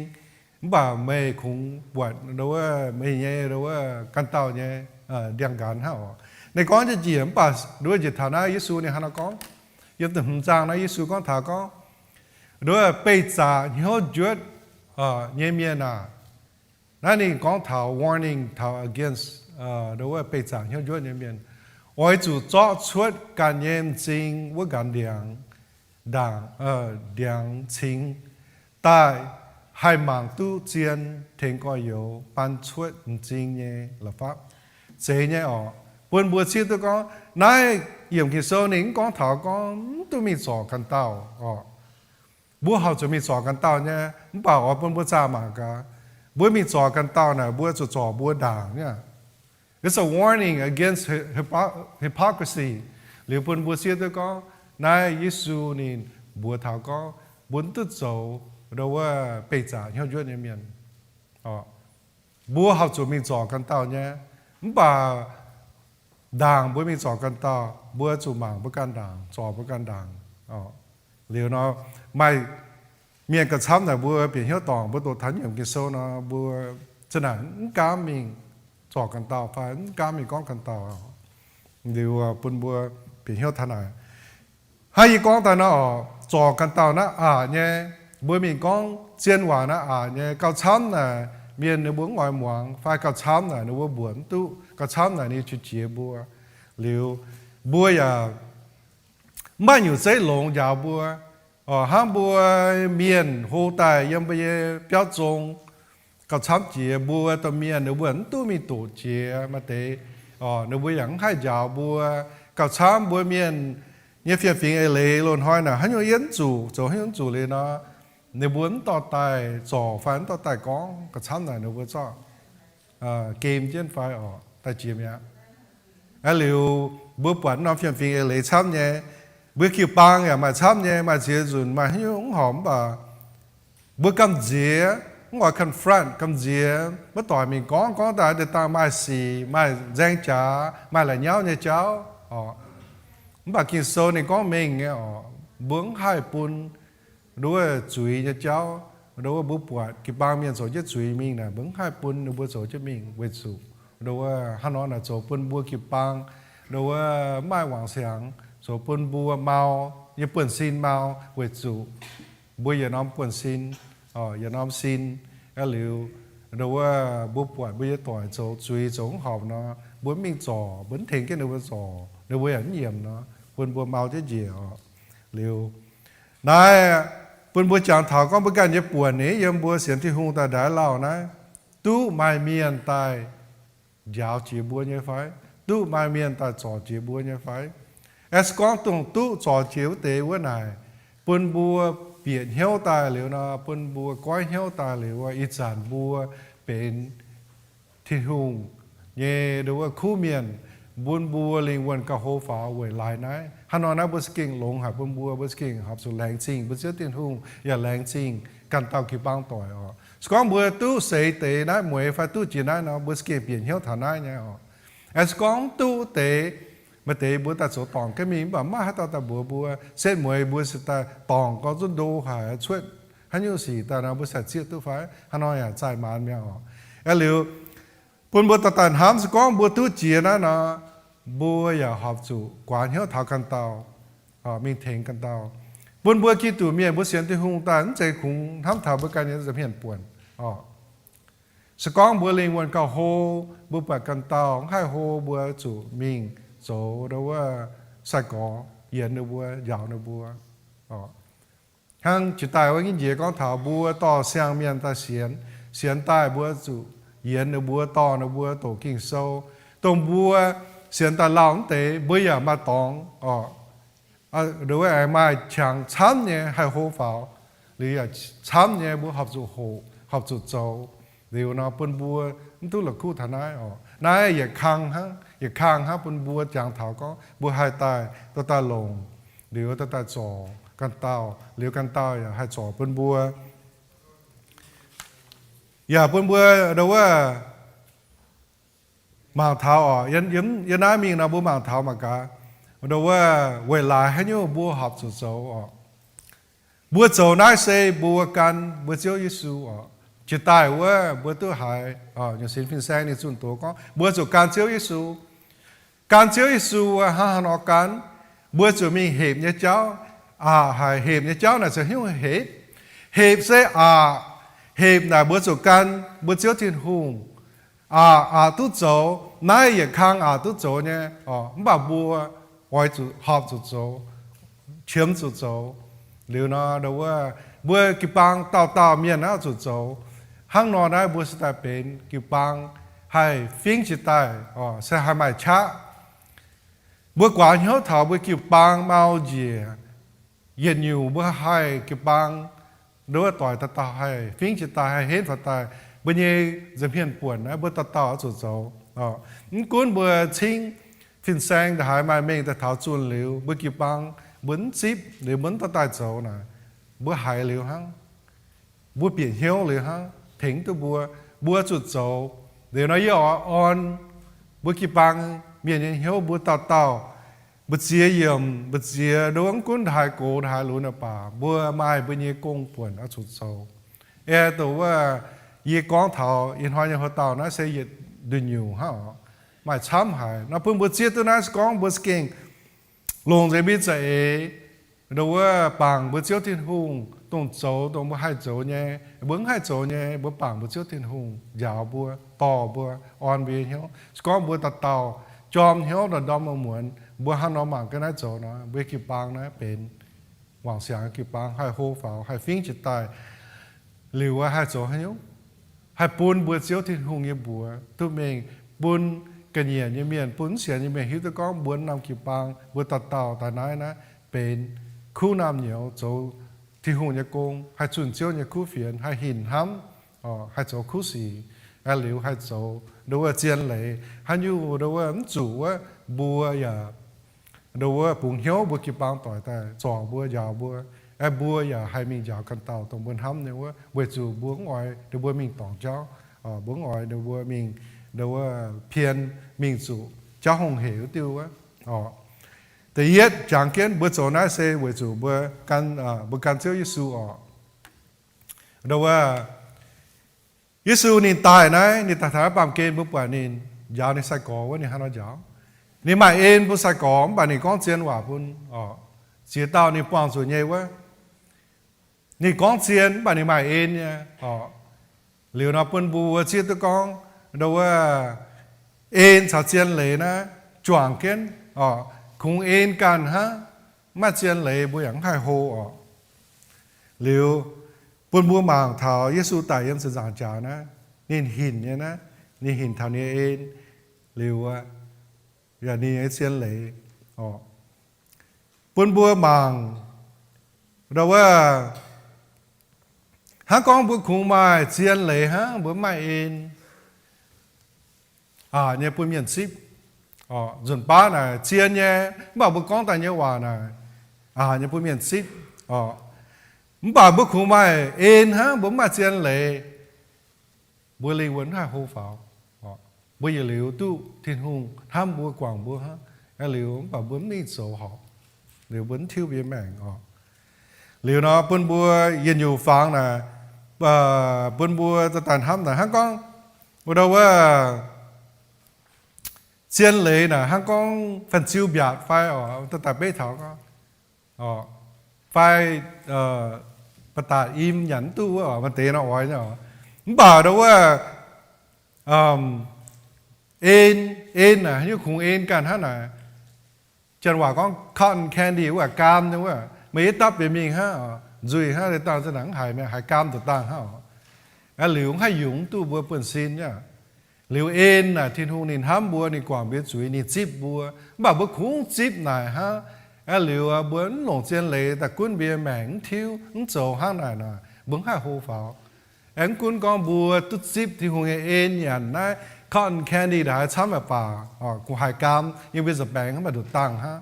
mv baac meih kungx buatc, nduov wuov, meih nyei, nduov wuov, ganh dauh nyei ndiangx-nqanx hnangv oc. Ninh gorngv jienv njiec, mv baac nduov wuov njiec taux naaiv Yesu ninh hnangv nor gorngv, yiem da'hmz zaang naaiv Yesu gorngv taux gorngv, nduov wuov, beih zaqc hnyouv njuotv nyei mienh aah! Naaiv ninh gorngv taux warning, taux against, nduov wuov, beih zaqc hnyouv njuotv nyei mienh. Oix zuqc zorqv cuotv ganh nyei m'zing wuov nqanx ndiangx, ndaangc, ndiangx cingx daaih, haih mangc duqv zien tengx gorx-youz baan cuotv m'zing nyei la'fapv. Zeiz nyei oc. Bun mbuo zieqv duqv gorngv naaiv yiemc Ging-Sou ninh mv gorngv taux gorngv mv duqv mingh zorc ganh dauh oc. Mbuo horpc zuqc mingh zorc ganh dauh nyei, mv baac oix bun mbuo zaah mangc gaax, mbuo mingh zorc ganh dauh naaic, mbuo zuqc zorc mbuo ndaangc nyei. It's a warning against hypo-, hypocrisy. Liuz bun mbuo zieqv duqv gorngv naaiv Yesu ninh mbuox taux gorngv mbuo mv duqv zoux nduov wuov beih zaqc hnyouv njuotv nyei mienh. Mbuo horpc zuqc mingh zorc ganh dauh nyei, mv baac ndaangc mbuo mingh zorc ganh dauh, mbuo zuqc mangc mbuo ganh ndaangc, zorc mbuo ganh ndaangc. Liuz nor, maaih mienh gauh camv naaic mbuo bieqc hnyouv dorngc, mbuo doqc taux nyiemc Ging-Sou nor, mbuo za'naaic mv gaamv mingh zorc ganh dauh fai mv gaamv mingh gorngv ganh dauh. Liuz bun mbuo bieqc hnyouv taux naaic, hnangv yie gorngv daaih nor oc, zorc ganh dauh naaiv aqc nyei, mbuo mingh gorngv zien waac naaiv aqc nyei. Gauh camv naaic, mienh ninh mbuo mv oix muangx, fai gauh camv naaic ninh mbuo mbuoqc mv duqv, gauh camv naaic ninh qiex jiez mbuo. Liuz, mbuo yaac mv maaih nyungc zeiv longx njaaux mbuo. Hnangv mbuo mienh hlo daaih yiem mbuo nyei biauv zong, gauh camv jiex mbuo domh mienh ninh mbuo mv duqv mingh doqc jiex maaih deix, ninh mbuo yaac mv haih njaaux mbuo. Gauh camv mbuo mienh nyei fiem-fingx eix leiz loz-hnoi naaic haaix nyungc yie mv zuqc, zoux haaix nyungc mv zuqc liuz nor, ninh mbuo mv dorh daaih zorc fai mv dorh daaih gorngv, gauh camv naaic ninh mbuo zorqv gem jienv fai oc, daaih jiex mi'aqv. Aa liuz, mbuo buatc norm fiem-fingx eix leiz camv nyei, mbuo jiu-baang yaac maaih camv nyei, maaih ziex nzunc maaih haaix nyungc mv horpc mv baac mbuo gamh nziex, mv oix confront, gamh nziex maiv doic mingh gorngv, gorngv daaih deix dangh maaih sic, maaih nzaeng jaax, maaih la'nyauv nyei jauv oc. Mv baac Ging-Sou ninh gorngv mengh nyei oc, mbuo mv haih bun nduov zuiz nyei jauv, nduov mbuo buatc jiu-baang mienh zoux jienv zuiz mingh naaic, mbuo mv haih bun ninh mbuo zoux jienv mingh weic zuqc nduov hnangv nor naaic zoux bun mbuo jiu-baang nduov mv maaih wangc siangx, zoux bun mbuo mau, nyei buonv-sin mau weic zuqc mbuo yietc norm buonv-sin, yietc norm sin. Aa liuz, nduov mbuo buatc mbuo nyei doic zoux zuiz zoux mv horpc nor, mbuo mv mingh zorc, mbuo mv tengx jienv ninh mbuo zorc, ninh mbuo yaac mv nyiemc nor, bun mbuo mau jienv njiec oc. Liuz, naaiv bun mbuo jangx taux gorngv mbuo ganh nyei buonc nyei, yiem mbuo sienx Tin-Hungh daaih ndaix lauh naaiv, duqv maaih mienh daaih njaaux jiex mbuo nyei fai? Duqv maaih mienh daaih zorc jiex mbuo nyei fai? Aengx se gorngv dongh duqv zorc jiex wuov deix wuov naaic, bun mbuo bieqc hnyouv daaih liuz nor, bun mbuo goiv hnyouv daaih liuz, ih zanc mbuo benx Tin-Hungh nyei nduov kuv mienh, bun mbuo lingh wuonh gauh hlo faaux weic laaix naaiv. Hnangv nor naaiv mbuo za'gengh longx haic bun mbuo, mbuo za'gengh horpc zuqc laengz zingh mbuo Ziouv Tin-Hungh, yaac laengz zingh ganh dauh jiu-baang doic oc. Se gorngv mbuo duqv seix deix naaiv mueix fai duqv jiex naaiv nor, mbuo za'gengh bieqc hnyouv taux naaiv nyei oc. Aengx se gorngv mv duqv deix, maaih deix mbuo daaih zoux dorngc gaav mingh, mv baac maiv haaix dauh daaih mbuox mbuo. Setv mueiz mbuo se daaih dorngc gorngv zunv ndo haic, cuotv haaix nyungc sic daaih nor, mbuo sai zieqv duqv fai? Hnangv nor yaac zaih maanz mi'aqv oc. Aa liuz, bun mbuo daaih daaih hnamv, se gorngv mbuo duqv jiex naaiv nor, mbuo yaac horpc zuqc guaax hnyouv taux ganh dauh, mingh tengx ganh dauh. Bun mbuo Giduc mienh, mbuo sienx Tin-Hungh daaih mv zeiz kungx hnamv taux mbuo ganh nyei nza'hmien buonc oc. Se gorngv mbuo lingh wuonh gauh hlo, mbuo buatc ganh dauh mv haih hlo, mbuo zuqc mingh zoux nduov wuov sai-gorx yienx ninh mbuo, njaaux ninh mbuo oc. Hnangv jiex daaih wuov nyei njiec gorngv taux mbuo dorh siang mienh daaih sienx, sienx daaih mbuo zuqc yienx ninh mbuo, dorh ninh mbuo doqc Ging-Sou. Dongh mbuo sienx daaih lauh mv deix, mbuo yaac maaih dorngx oc, nduov aengx maaih qangx camv nyei haih hlo faaux, liuz yaac camv nyei mbuo horpc zuqc hoqc, horpc zuqc zoux. Liuz nor bun mbuo mv duqv la'kuqv taux naaiv oc. Naaiv yietc kang hnangv, yietc kang hnangv bun mbuo jangx taux gorngv mbuo haih daaih, dorh daaih longc, liuz dorh daaih zorc ganh dauh, liuz ganh dauh yaac haih zorc bun mbuo. Yaac bun mbuo nduov wuov mangc taux oc, yiem naaiv mingh nor mbuo mangc taux mangc gaax, nduov wuov weic laaix haaix nyungc mbuo horpc zuqc zoux oc. Mbuo zoux naaiv se mbuo gan mbuo Ziouv Yesu oc. Jiex daaih wuov mbuo duqv haiz nyungc sin fin-saeng ninh zunh doz gorngv mbuo zuqc gan Ziouv Yesu. Gan Ziouv Yesu hnangv haaix nor gan? Mbuo zuqc mingh hepc nyei jauv. Aqc haic, hepc nyei jauv naaic se haaix nyungc hepc? Hepc se aqc. Hepc naaic mbuo zuqc gan mbuo Ziouv Tin-Hungh. Aqc, aqc duqv zoux, naaiv yietc kang aqc duqv zoux nyei oc, mv baac mbuo oix zuqc horpc zuqc zoux, qiemx zuqc zoux. Liuz nor, nduov wuov mbuo jiu-baang dauh dauh mienh naaiv zuqc zoux. Hnangv nor naaiv mbuo se daaih benx jiu-baang haih fingx jiex daaih oc, se haih maaih qaqv. Mbuo guaax hnyouv taux mbuo jiu-baang mau njiec, yietc nyungc mbuo haih jiu-baang nduov doic dauh dauh haih fingx jiex daaih, haih henv faaux daaih. Mbuo nyei nza'hmien buonc naaiv mbuo dauh dauh oix zuqc zoux. Mv gunv mbuo cingv fin-saeng ndongc haaix maaih mengh daaih taux zunh liuz, mbuo jiu-baang mbuo mv zipv liuz, mbuo mv dorh daaih zoux naaic, mbuo haiz liuz hnangv, mbuo bieqc hnyouv liuz hnangv, tengx duqv mbuo, mbuo zuqc zoux. Liuz nor yie oix orn mbuo jiu-baang mienh nyei hnyouv, mbuo dauh dauh, mbu'ziex yiemc, mbu'ziex nduov, mv gunv ndongc haaix gox ndongc haaix lunx baac, mbuo maaih mbuo nyei gong-buonc oix zuqc zoux. Aeqv, dongh wuov yie gorngv taux ih hnoi nyei houx-dauh naaiv se yietc nduqc nyungc hnangv oc. Maaih camv haic nor, bun mbuo zieqv duqv naaiv se gorngv mbuo za'gengh longc nzengc mbuo nyei za'eix, Ndo wuov bangc mbuo Ziouv Tin-Hungh dongh zoux dongh mbuo haih zoux nyei, mbuo mv haih zoux nyei, mbuo bangc mbuo Ziouv Tin-Hungh njaaux mbuo, dorh mbuo, orn mbuo nyei hnyouv. Se gorngv mbuo dauh dauh jorm hnyouv ndorm-ndorm muonz-muonz, mbuo hnangv nor mangc ga'naaiv zoux nor, mbuo jiu-baang naaiv benx wangc siangx jiu-baang haih hlo faaux, haih fingx jiez daaih. Liuz wuov haih zoux haaix nyungc, haih bun mbuo Ziouv Tin-Hungh nyei mbuox duqv mingh bun ga'nyiec nyei mienh, bun mv sienx nyei mienh hiuv duqv gorngv mbuo norm jiu-baang, mbuo dauh dauh daaih naaiv naaiv benx kuv naamh nyouz zoux Tin-Hungh nyei gong, haih zunh Ziouv nyei kuv fienx, haih hinc hnamv, haih zoux kuv sic, aeqv, liuz haih zoux ndo wuov zien leiz. Haaix nyungc ndo wuov mv zuqc wuov, mbuo yaac ndo wuov bungx hnyouv mbuo jiu-baang doic daaih zorc mbuo, njaaux mbuo, aeqv, mbuo yaac haih mingh njaaux ganh dauh dongh mbuo hnamv nyei wuov, weic zuqc mbuo mv oix ndo mbuo mingh dorngc jauv, mbuo mv oix ndo mbuo mingh ndo wuov pien mingh zuqc jauv hungh heic wuov diuh wuov. Da'yietv jangx jienv mbuo zoux naaiv se weic zuqc mbuo gan, mbuo gan Ziouv Yesu orqc. Ndo wuov, Yesu ninh daaih naaiv, ninh daaih taux naaiv baamh gen, mbuo buatc ninh njaaux ninh sai-gorx wuov, ninh hnangv nor njaaux. Ninh maaih en bun sai-gorx, mv baac ninh gorngv zien waac bun orqc. Ziex dauh ninh buangh zuqc nyei wuov, ninh gorngv zien mv baac ninh maaih en nyei orqc. Liuz nor bun mbuo zieqv duqv gorngv ndo wuov en caux zien leiz naaiv juangc jienv orqc. Kungx en ganh hnangv, mv maaih zien leiz mbuo yaac mv haih hlo orqc. Liuz bun mbuo mangc taux Yesu daic yiem ziepc nzaangc jaax naaiv, ninh hinc nyei naaiv, ninh hinc taux ninh nyei en, liuz yaac ninh nyei zien leiz orqc. Bun mbuo mangc ndo wuov, hnangv gorngv mbuo kungx maaih zien leiz hnangv, mbuo mv maaih en, aqc nyei bun mienh zipv. Nzunc baav naaic zien nyei, mv baac mbuo gorngv daaih nyei waac naaic, aqc nyei bun mienh zipv. Mv baac mbuo kungx maaih en hnangv, mbuo mv maaih zien leiz, mbuo lingh wuonh mv haih hlo faaux. Mbuo yietc liuz duqv Tin-Hungh hnamv mbuo, guangc mbuo hnangv, aeqv, liuz mv baac mbuo mv mingh zoux horpc, liuz mbuo mv tiuv mbuo nyei maengc orqc. Liuz nor bun mbuo yietc nyungc fangx naaic, bun mbuo daaih hnamv naaic hnangv gorngv, wuov ndo wuov, zien leiz naaic hnangv gorngv fan-ziu mbiaatc fai orqc, daaih beiv taux gorngv fai ba'datc im nyanc mv duqv wuov, maaih deix nor oix nyei. Mv baac ndo wuov, en, en naaic, haaix nyungc kungx en ganh hnangv naaic. Janx waac gorngv cotton candy wuov, gaam nyei wuov, meih yietv dapv bieqc mingh hnangv, nzuih hnangv, dangh zinh ndaangc mv haiz, meih haiz gaam nduqc dangh hnangv. Aeqv, liuz mv haih yungz duqv mbuo buonv-sin nyei. Liuz en naaic, Tin-Hungh ninh hnamv mbuo, ninh guangc mbuo zuiz, ninh zipv mbuo. Mv baac mbuo kungx zipv naaic hnangv. Aeqv, liuz mbuo mv longc zien leiz daaih gunv mbuo nyei maengc, mv tiuv, mv zoux hnangv naaic nor, mbuo mv haih hlo faaux. Aeqv, mv gunv gorngv mbuo duqv zipv Tin-Hungh nyei en nyanc naaiv cotton candy ndaaih haaix camv baac, kungx haiz gaam, yiem mbuo nza'baengx hnangv, maaih nduqc dangh hnangv,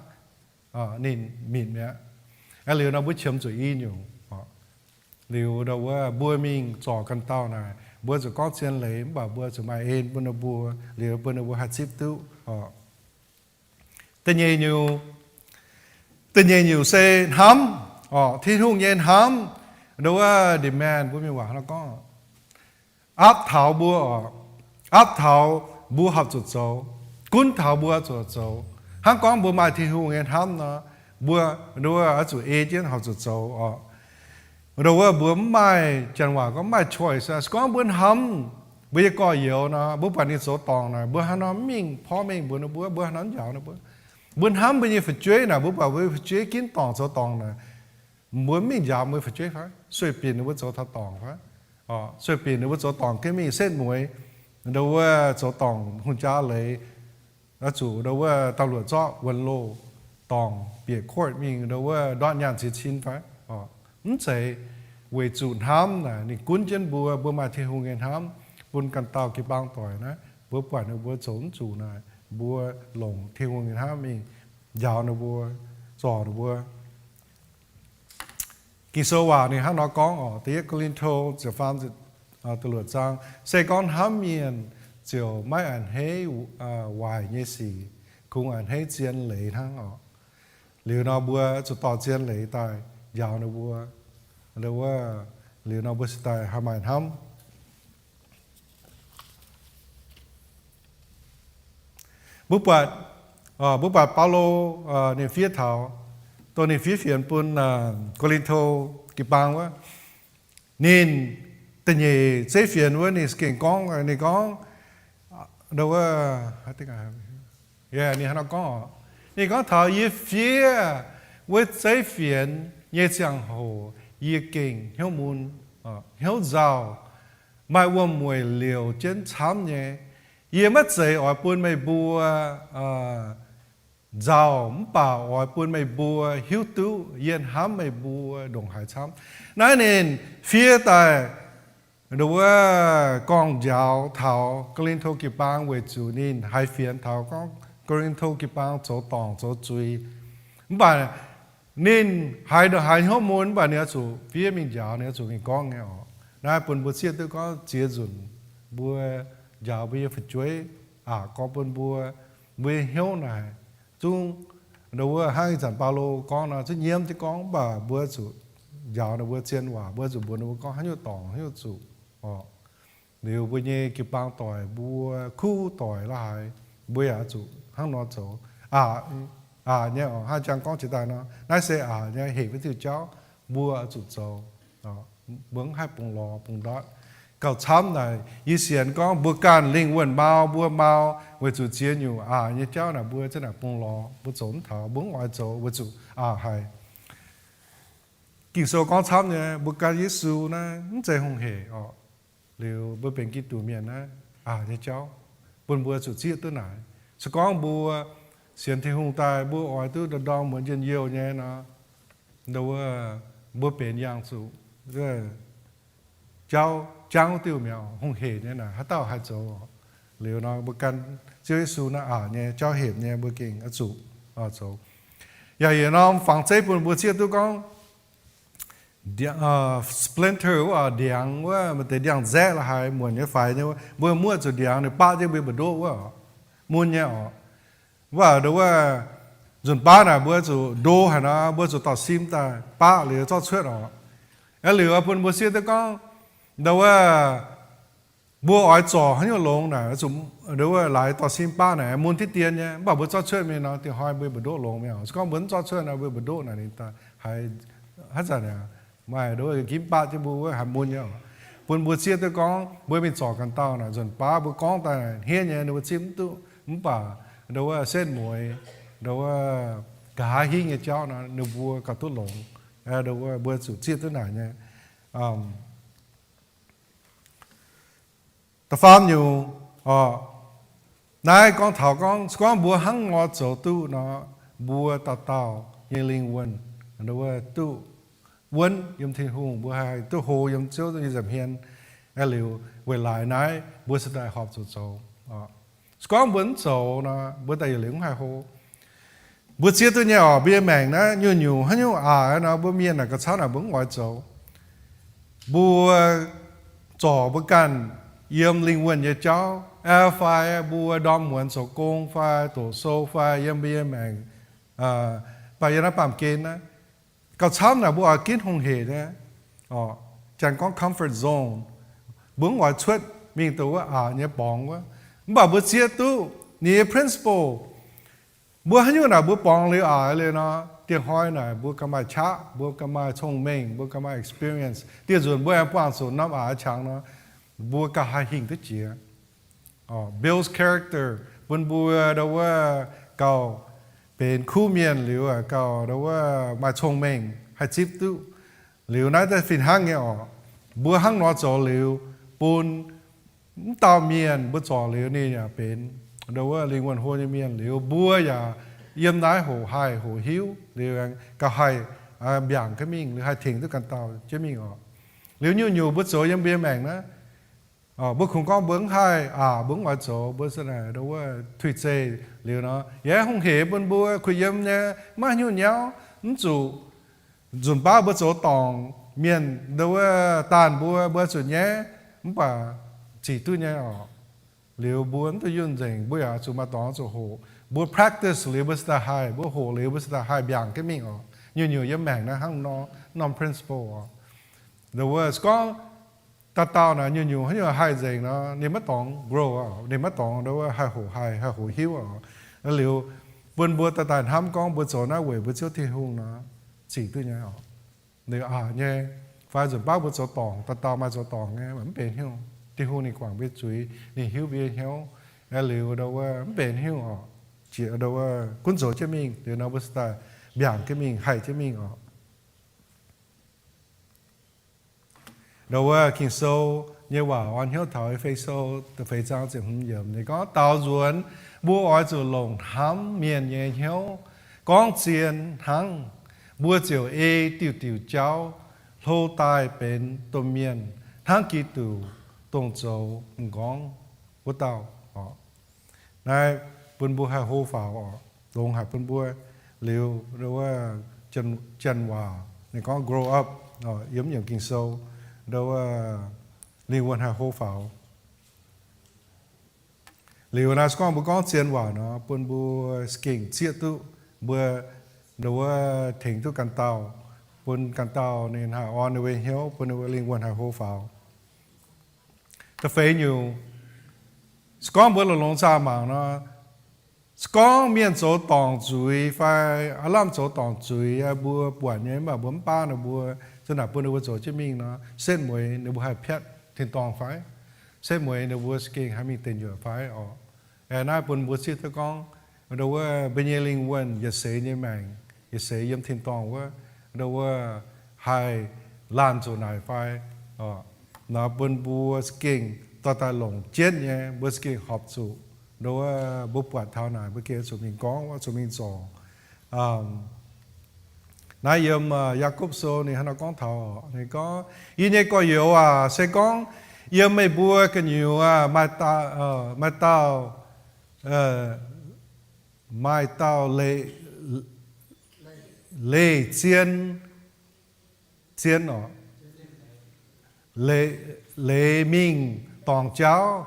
ninh minc mi'aqv. Aeqv, liuz nor mbuo qiemx zuqc i nyungc. Liuz ndo wuov mbuo mingh zorc ganh dauh naaic, mbuo zuqc gorngv zien leiz, mv baac mbuo zuqc maaih en bun ninh mbuo, liuz bun ninh mbuo haih zipv duqv. Da'nyeic nyungc, da'nyeic nyungc se hnamv, orqc, Tin-Hungh nyei hnamv, ndo wuov demand, mbuo mienh waac nor gorngv, aapv taux mbuo orqc, aapv taux mbuo horpc zuqc zoux, gunv taux mbuo zuqc zoux. Hnangv gorngv mbuo maaih Tin-Hungh nyei hnamv nor, mbuo ndo wuov oix zuqc ei jienv horpc zuqc zoux orqc. Ndo wuov mbuo mv maaih, janx waac gorngv mv maaih choice. Se gorngv mbuo hnamv mbuo nyei gorx-youz nor, mbuo buatc ninh zoux dorngc naaic, mbuo hnangv nor mv mingh porv mengh mbuox ninh mbuo, mbuo hnangv nor mv njaaux ninh mbuo. Mbuo hnamv mbuo nyei fu'jueiv naaic, mbuo buatc mbuo nyei fu'jueiv ginv dorngc zoux dorngc naaic, mbuo mv mingh njaaux mbuo nyei fu'jueiv fai? Sueih binc ninh mbuo zoux taux dorngc fai? Sueih binc ninh mbuo zoux dorngc ginv mingh setv mueiz, ndo wuov zoux dorngc hungh jaa leiz, oix zuqc ndo wuov ตำรวจ zorqv wuonx loh dorngc bieqc court mingh ndo wuov ndortv nyaanh ziex cin fai? Mv zeiz. Weic zuqc hnamv naaic ninh gunv jienv mbuo, mbuo maaih Tin-Hungh nyei hnamv bun ganh dauh jiu-baang doic naaiv, mbuo buatc ninh mbuo zoux mv zuqc naaic, mbuo longc Tin-Hungh nyei hnamv mingh njaaux ninh mbuo, zorc ninh mbuo. Ging-Sou waac ninh hnangv nor gorngv orqc, Da'yietv Ko^lin^to ziepc faam, da'luoqc zaang, se gorngv hnamv mienh ziouc maiv a'hneiv waaic nyei sic, kungx a'hneiv zien leiz hnangv orqc. Liuz nor mbuo zuqc dorh zien leiz daaih njaaux ninh mbuo. Wuov, liuz nor mbuo cingx daaih haih maaih hnamv. Mbuo buatc, mbuo buatc Baulo ninh fiev taux dongh ninh fiev fienx bun Ko^lin^to jiu-baang wuov, ninh da'nyeic zeiv fienx wuov ninh gengh gorngv, ninh gorngv, ninh hnangv nor gorngv, ninh gorngv, taux yie fiev wuov zeiv fienx nyei ziangh hoc yie gengh hnyouv mun, hnyouv nzauh, maaih wuom-mueic liouc jienv camv nyei. Yie maiv zeiz oix bun meih mbuo nzauh, mv baac oix bun meih mbuo hiuv duqv yie hnamv meih mbuo ndongc haaix camv. Naaiv ninh fiev daaih wuov gorngv-njaaux taux Ko^lin^to jiu-baang weic zuqc ninh haiz fienx taux gorngv Ko^lin^to jiu-baang zoux dorngc zoux zuiz. Mv baac ninh haiz ndongc haaix hnyouv mun, mv baac ninh oix zuqc fiev mingh njaaux, ninh oix zuqc mingh gorngv nyei oc. Naaiv bun mbuo zieqv duqv gorngv ziex nzunc mbuo njaaux mbuo nyei fu'jueiv, aqc gorx bun mbuo, mbuo nyei hnyouv naaic zungv, wuov hnangv ih zanc Baulo gorngv nor, zungv nyiemv jienv gorngv, mv baac mbuo zuqc njaaux ninh mbuo zien waac, mbuo zuqc mbuox ninh mbuo gorngv haaix nyungc dorngc haaix nyungc zuqc oc. Liuz mbuo nyei jiu-baang doic, mbuo kuv doic la'haaix, mbuo yaac zuqc hnangv nor zoux. Aqc, aqc nyei oc, hnangv jang gorngv jiex daaih nor, naaiv se aqc nyei, hec wuov diuh jauv, mbuo zuqc zoux. Mbuo mv haih bungx lorz bungx ndortv. Gauh camv naaic yie sienx gorngv mbuo ganh lingh wuonh mau, mbuo mau weic zuqc ziex nyungc aqc nyei jauv naaic mbuo za'naaic bungx lorz, mbuo zoux mv taux, mbuo mv oix zoux weic zuqc aqc haic. Ging-Sou gorngv camv nyei, mbuo gan Yesu naaiv mv zeiz hungh hec oc. Liuz mbuo benx Giduc mienh naaiv, aqc nyei jauv bun mbuo zuqc zieqv duqv naaic. Se gorngv mbuo sienx Tin-Hungh daaih mbuo oix duqv ndorm-ndorm muonz njien-youh nyei nor, wuov, mbuo benx yangh zuqc jauv jangv diuh mi'aqv, hungh hec nyei naaic, haaix dauh haih zoux? Liuz nor mbuo gan Ziouv Yesu naaiv aqc nyei, jauv hepc nyei, mbuo gengh oix zuqc zoux. Yaac yietc norm fangx zeiv bun mbuo zieqv duqv gorngv splinter wuov, ndiangx wuov, maaih deix ndiangx-nzaeqv la'haaix, muonc nyei faix nyei, mbuo muoqv zuqc ndiangx ninh baqv jienv mbuo mbu'ndoqv wuov, mun nyei oc. Mv baac nduov wuov, nzunc baav naaic mbuo zuqc ndo haic nor, mbuo zuqc dorh sim daaih baqv liuz zorqv cuotv oc. Aeqv, liuz bun mbuo zieqv duqv gorngv, nduov wuov, mbuo oix zorc haaix nyungc longx naaic, zuqc, nduov wuov, laaix dorh sim baqv naaic mun diqv dien nyei, mv baac mbuo zorqv cuotv mingh nor, dingc hnoi mbuo mbu'ndoqv longx mi'aqv. Se gorngv mbuo mv zorqv cuotv nor, mbuo mbu'ndoqv naaic ninh daaih haiz, haaix zanc aqv, maaih nduov wuov nqimv baqv jienv mbuo wuov haiz mun nyei oc. Bun mbuo zieqv duqv gorngv mbuo mingh zorc ganh dauh naaic, nzunc baav mbuo gorngv daaih hniev nyei, ninh mbuo zipv mv duqv, mv baac nduov wuov setv mueiz, nduov wuov, nqa'haav hingv nyei jauv nor, ninh mbuo gauh duqv longx. Nduov wuov, mbuo zuqc zieqv duqv naaic nyei. Da'faam nyungc, naaiv gorngv taux gorngv, se gorngv mbuo hnangv nor zoux duqv nor, mbuo dauh dauh nyei lingh wuonh, nduov wuov, duqv wuonv yiem Tin-Hungh, mbuo haih duqv hlo yiem Ziouv nyei nza'hmien. Aeqv, liuz weic laaix naaiv mbuo se daaih horpc zuqc zoux. Se gorngv mbuo mv zoux nor, mbuo daaih yietc liuz mv haih hlo. Mbuo zieqv duqv nyei oc, mbuo nyei maengc naaiv nyungc-nyungc haaix nyungc aqc nor, mbuo mienh naaic gauh camv naaic mbuo mv oix zoux. Mbuo zorc mbuo ganh yiem lingh wuonh nyei jauv, fai mbuo ndorm muonz zoux gong fai doqc sou fai yiem mbuo nyei maengc, baac yiem naaiv baamh gen naaiv, gauh camv naaic mbuo oix ginv hungh hec nyei. Janx gorngv comfort zone, mbuo mv oix cuotv mingh dongh wuov aqc nyei borngz wuov. Mv baac mbuo zieqv duqv ninh nyei principle. Mbuo haaix nyungc naaic mbuo borngz liuz aqc liuz nor, diex hnoi naaic mbuo ganh maaih qaqv, mbuo ganh maaih cong-mengh, mbuo ganh maaih experience. Dieh nzunc mbuo aengx buangh zuqc norm aqc qangx nor, mbuo ganh haih hingh duqv jiex. Builds character, bun mbuo nduov wuov gauh benx kuv mienh liuz, gauh nduov wuov maaih cong-mengh, haih zipv duqv. Liuz naaiv daaih fih hnangv nyei oc. Mbuo hnangv nor zoux liuz, bun mv dauh mienh mbuo zorc liuz ninh yaac benx nduov wuov lingh wuonh hlo nyei mienh liuz, mbuo yaac yiem naaiv hoqc haih hoqc hiuv liuz, gauh haih mbiaangc jienv mingh liuz haih tengx duqv ganh dauh jienv mingh oc. Liuz nyungc-nyungc mbuo zoux yiem mbuo nyei maengc naaiv, mbuo kungx gorngv mbuo mv haih aqc, mbuo mv oix zoux, mbuo se naaic nduov wuov tuix zeih liuz nor, yaac hungh hec bun mbuo kuh yiem nyei, maiv haaix nyungc nyauv, mv zuqc nzunc baav mbuo zoux dorngc mienh nduov wuov daanh mbuo, mbuo zuqc nyaiv, mv baac zic duqv nyei oc. Liuz mbuo mv duqv yunh nzengc, mbuo yaac zuqc maaih dorngx zuqc hoqc. Mbuo practice liuz mbuo se daaih haih, mbuo hoqc liuz mbuo se daaih haih mbiaangc jienv mingh oc. Nyungc-nyungc yiem maengc naaiv hnangv nor, norm principle oc. Nduov wuov se gorngv dauh dauh naaic nyungc-nyungc haaix nyungc haih nzengc nor, ninh maiv dorngx grow oc, ninh maiv dorngx nduov wuov haih hoqc haih, haih hoqc hiuv oc. Liuz bun mbuo daaih daaih hnamv gorngv mbuo zoux naaiv weic mbuo Ziouv Tin-Hungh nor, zic duqv nyei oc. Ninh aqc nyei, fai nzunc baav mbuo zoux dorngc, dauh dauh maaih zoux dorngc nyei, mv benx hnyouv. Tin-Hungh ninh guangc mbuo zuiz, ninh hiuv mbuo nyei hnyouv. Aeqv, liuz ndau wuov mv benx hnyouv oc. Jiex ndau wuov gunv zoux jienv mingh, liuz nor mbuo se daaih mbiaangc jienv mingh, haih jienv mingh oc. Ndau wuov Ging-Sou nyei waac orn hnyouv taux E^fe^so da'feix zaang ziepc hmz yiemc, ninh gorngv, daaux nzuonx mbuo oix zuqc longc hnamv mienh nyei hnyouv gorngv zien hnangv, mbuo ziouc ei diuc diuc jauv hlo daaih benx domh mienh hnangv Giduc, dongh zoux m'nqorngv wuov dauh oc. Naaiv bun mbuo haih hlo faaux oc, longx haic bun mbuo. Liuz ndau wuov janx waac ninh gorngv grow up, yiem yiemc Ging-Sou, ndau wuov lingh wuonh haih hlo faaux. Liuz naaiv se gorngv mbuo gorngv zien waac nor, bun mbuo za'gengh zieqv duqv, mbuo ndau wuov tengx duqv ganh dauh, bun ganh dauh ninh haih orn ninh mbuo hnyouv, bun ninh mbuo lingh wuonh haih hlo faaux. Da'feix nyungc, se gorngv mbuo longx-longx zaah mangc nor, se gorngv mienh zoux dorngc zuiz fai aav lamh zoux dorngc zuiz, mbuo buatc nyei, mv baac mbuo mv baav ninh mbuo, za'naaic bun ninh mbuo zoux jienv mingh nor, setv mueiz ninh mbuo haih piatv tin-dorngh fai? Setv mueiz ninh mbuo za'gengh haih mingh deic nyuoqc fai oc? Aeqv, naaiv bun mbuo zieqv duqv gorngv, ndau wuov mbuo nyei lingh wuonh yietc seix nyei maengc, yietc seix yiem tin-dorngh wuov, ndau wuov haih laanh zuqc naaic fai? Nor bun mbuo za'gengh dorh daaih longc jienv nyei, mbuo za'gengh horpc zuqc, ndau wuov mbuo buatc taux naaic mbuo gengh zuqc mingh gorngv, zuqc mingh zorc. Naaiv yiem Yaakopv Sou ninh hnangv nor gorngv taux, ninh gorngv, yie nyei gorx-youz aac, se gorngv yiem meih mbuo gu'nyuoz maaih dauh, maaih dauh, maaih dauh leih, leih zien, zien oc, leih, leih mingh dorngc jauv,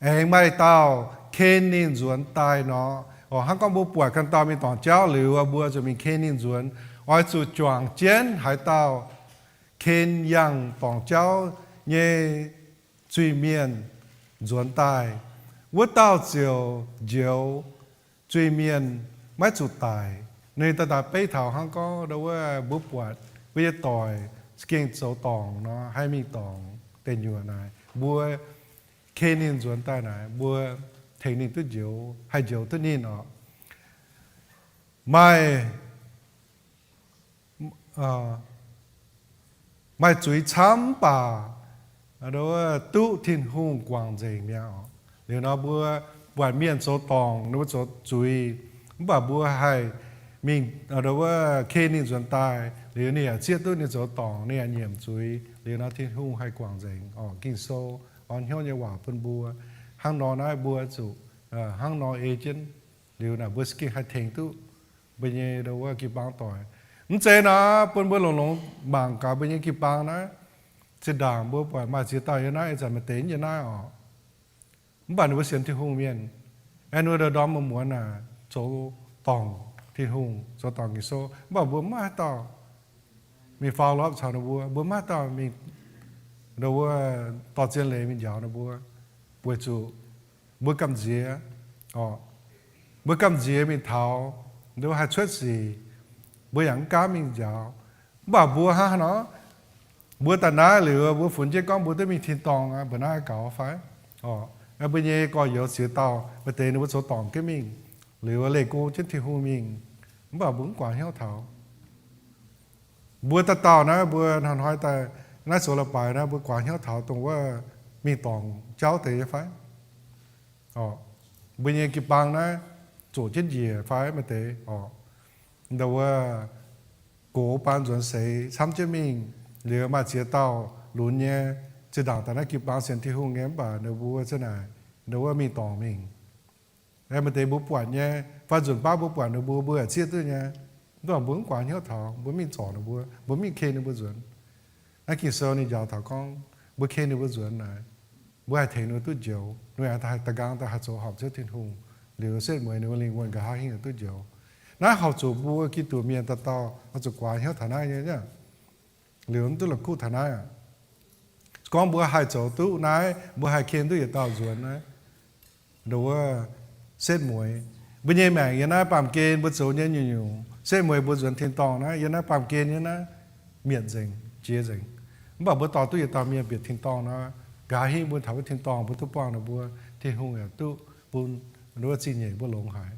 aengx maaih dauh ken ninh nzuonx daaih nor. Oc, hnangv gorngv mbuo buatc ganh dauh mingh dorngc jauv liuz, mbuo zuqc mingh ken ninh nzuonx, oix zuqc juangc jienv haaix dauh ken yangh dorngc jauv nyei zuiz-mienh nzuonx daaih, wuov dauh ziouc njoux zuiz-mienh maiv zuqc daic. Ninh daaih daaih beiv taux hnangv gorngv ndau wuov mbuo buatc mbuo nyei doic za'gengh zoux dorngc nor, haih mingh dorngc deic nyuoqc naaic, mbuo ken ninh nzuonx daaih naaic, mbuo tengx ninh duqv njoux, haih njoux duqv ninh oc. Maaih maaih zuiz camv mv baac duqv Tin-Hungh guangc nzengc mi'aqv oc. Liuz nor mbuo buatc mienh zoux dorngc, ninh mbuo zoux zuiz, mv baac mbuo haih mingh, ndau wuov ken ninh nzuonx daaih, liuz ninh yaac zieqv duqv ninh zoux dorngc, ninh yaac nyiemc zuiz, liuz nor Tin-Hungh haih guangc nzengc oc. Ging-Sou orn hnyouv nyei waac bun mbuo. Hnangv nor naaiv mbuo zuqc hnangv nor ei jienv, liuz naaic mbuo za'gengh haih tengx duqv mbuo nyei ndau wuov jiu-baang doic. Mv zeiz nor bun mbuo longx-longx mangc gaax mbuo nyei jiu-baang naaiv. Zinh ndaangc mbuo buatc maaih ziex dauh yiem naaiv, ih zanc maaih deix yiem naaiv oc. Mv baac ninh mbuo sienx Tin-Hungh mienh, aeqv, ninh mbuo ndorm muonz-muonz naaic zoux dorngc Tin-Hungh, zoux dorngc Ging-Sou, mv baac mbuo maiv maaih haaix dauh mingh follow up caux ninh mbuo, mbuo maiv maaih haaix dauh mingh, ndau wuov, dorh zien leiz mingh njaaux ninh mbuo, weic zuqc mbuo gamh nziex oc. Mbuo gamh nziex mingh taux, ndau wuov haih cuotv sic, mbuo yaac mv gaamv mingh njaaux. Mv baac mbuo hnangv haaix nor, mbuo daaih naaiv liuz, mbuo funx jienv gorngv mbuo duqv mingh tin-dorngh aqv, mbuo naaiv gaux fai? Oc, mbuo nyei gorx-youz ziex dauh maaih deix ninh mbuo zoux dorngc jienv mingh, liuz leih go jienv Tin-Hungh mingh, mv baac mbuo mv guangc hnyouv taux. Mbuo dauh dauh naaiv, mbuo hnoi-hnoi daaih naaiv zoux leiz-baaix naaiv, mbuo guangc hnyouv taux dongh wuov mingh dorngc jauv deix nyei fai? Oc, mbuo nyei jiu-baang naaiv zoqc jienv njiec fai maaih deix oc. Ndau wuov gox baan nzuonx seix camv jienv mingh, liuz maaih ziex dauh lunx nyei, zinh ndaangc daaih naaiv jiu-baang sienx Tin-Hungh nyei, mv baac ninh mbuo za'naaic ndau wuov mingh dorngc mingh. Aeqv, maaih deix mbuo buatc nyei, fai nzunc baav mbuo buatc ninh mbuo, mbuo yaac zieqv duqv nyei. Mv baac mbuo mv guangc hnyouv taux, mbuo mingh zorc ninh mbuo, mbuo mingh ken ninh mbuo nzuonx. Naaiv Ging-Sou ninh njaaux taux gorngv mbuo ken ninh mbuo nzuonx naaic, mbuo haih tengx ninh mbuo duqv njoux, ninh mbuo haih da'nqaang daaih haih zoux horpc Ziouv Tin-Hungh, liuz setv mueiz ninh mbuo lingh wuonh nqa'haav hingh duqv njoux. Naaiv horpc zuqc mbuo Giduc mienh dauh dauh oix zuqc guaax hnyouv taux naaiv nyei. Liuz mv duqv la'kuqv taux naaiv aqv. Se gorngv mbuo haih zoux duqv naaiv, mbuo haih ken duqv yietc dauh nzuonx naaiv, ndau wuov setv mueiz, Mbuo nyei maengc yiem naaiv baamh gen mbuo zoux nyei nyungc-nyungc, setv mueiz mbuo nzuonx tin-dorngh naaiv, yiem naaiv baamh gen nyei naaiv mietc nzengc, jiex nzengc. Mv baac mbuo dorh duqv yietc dauh mienh bieqc tin-dorngh nor, nqa'haav hingv mbuo taux wuov tin-dorngh mbuo duqv buangh ninh mbuo, Tin-Hungh yaac duqv bun wuov zingh nyeic mbuo longx haic.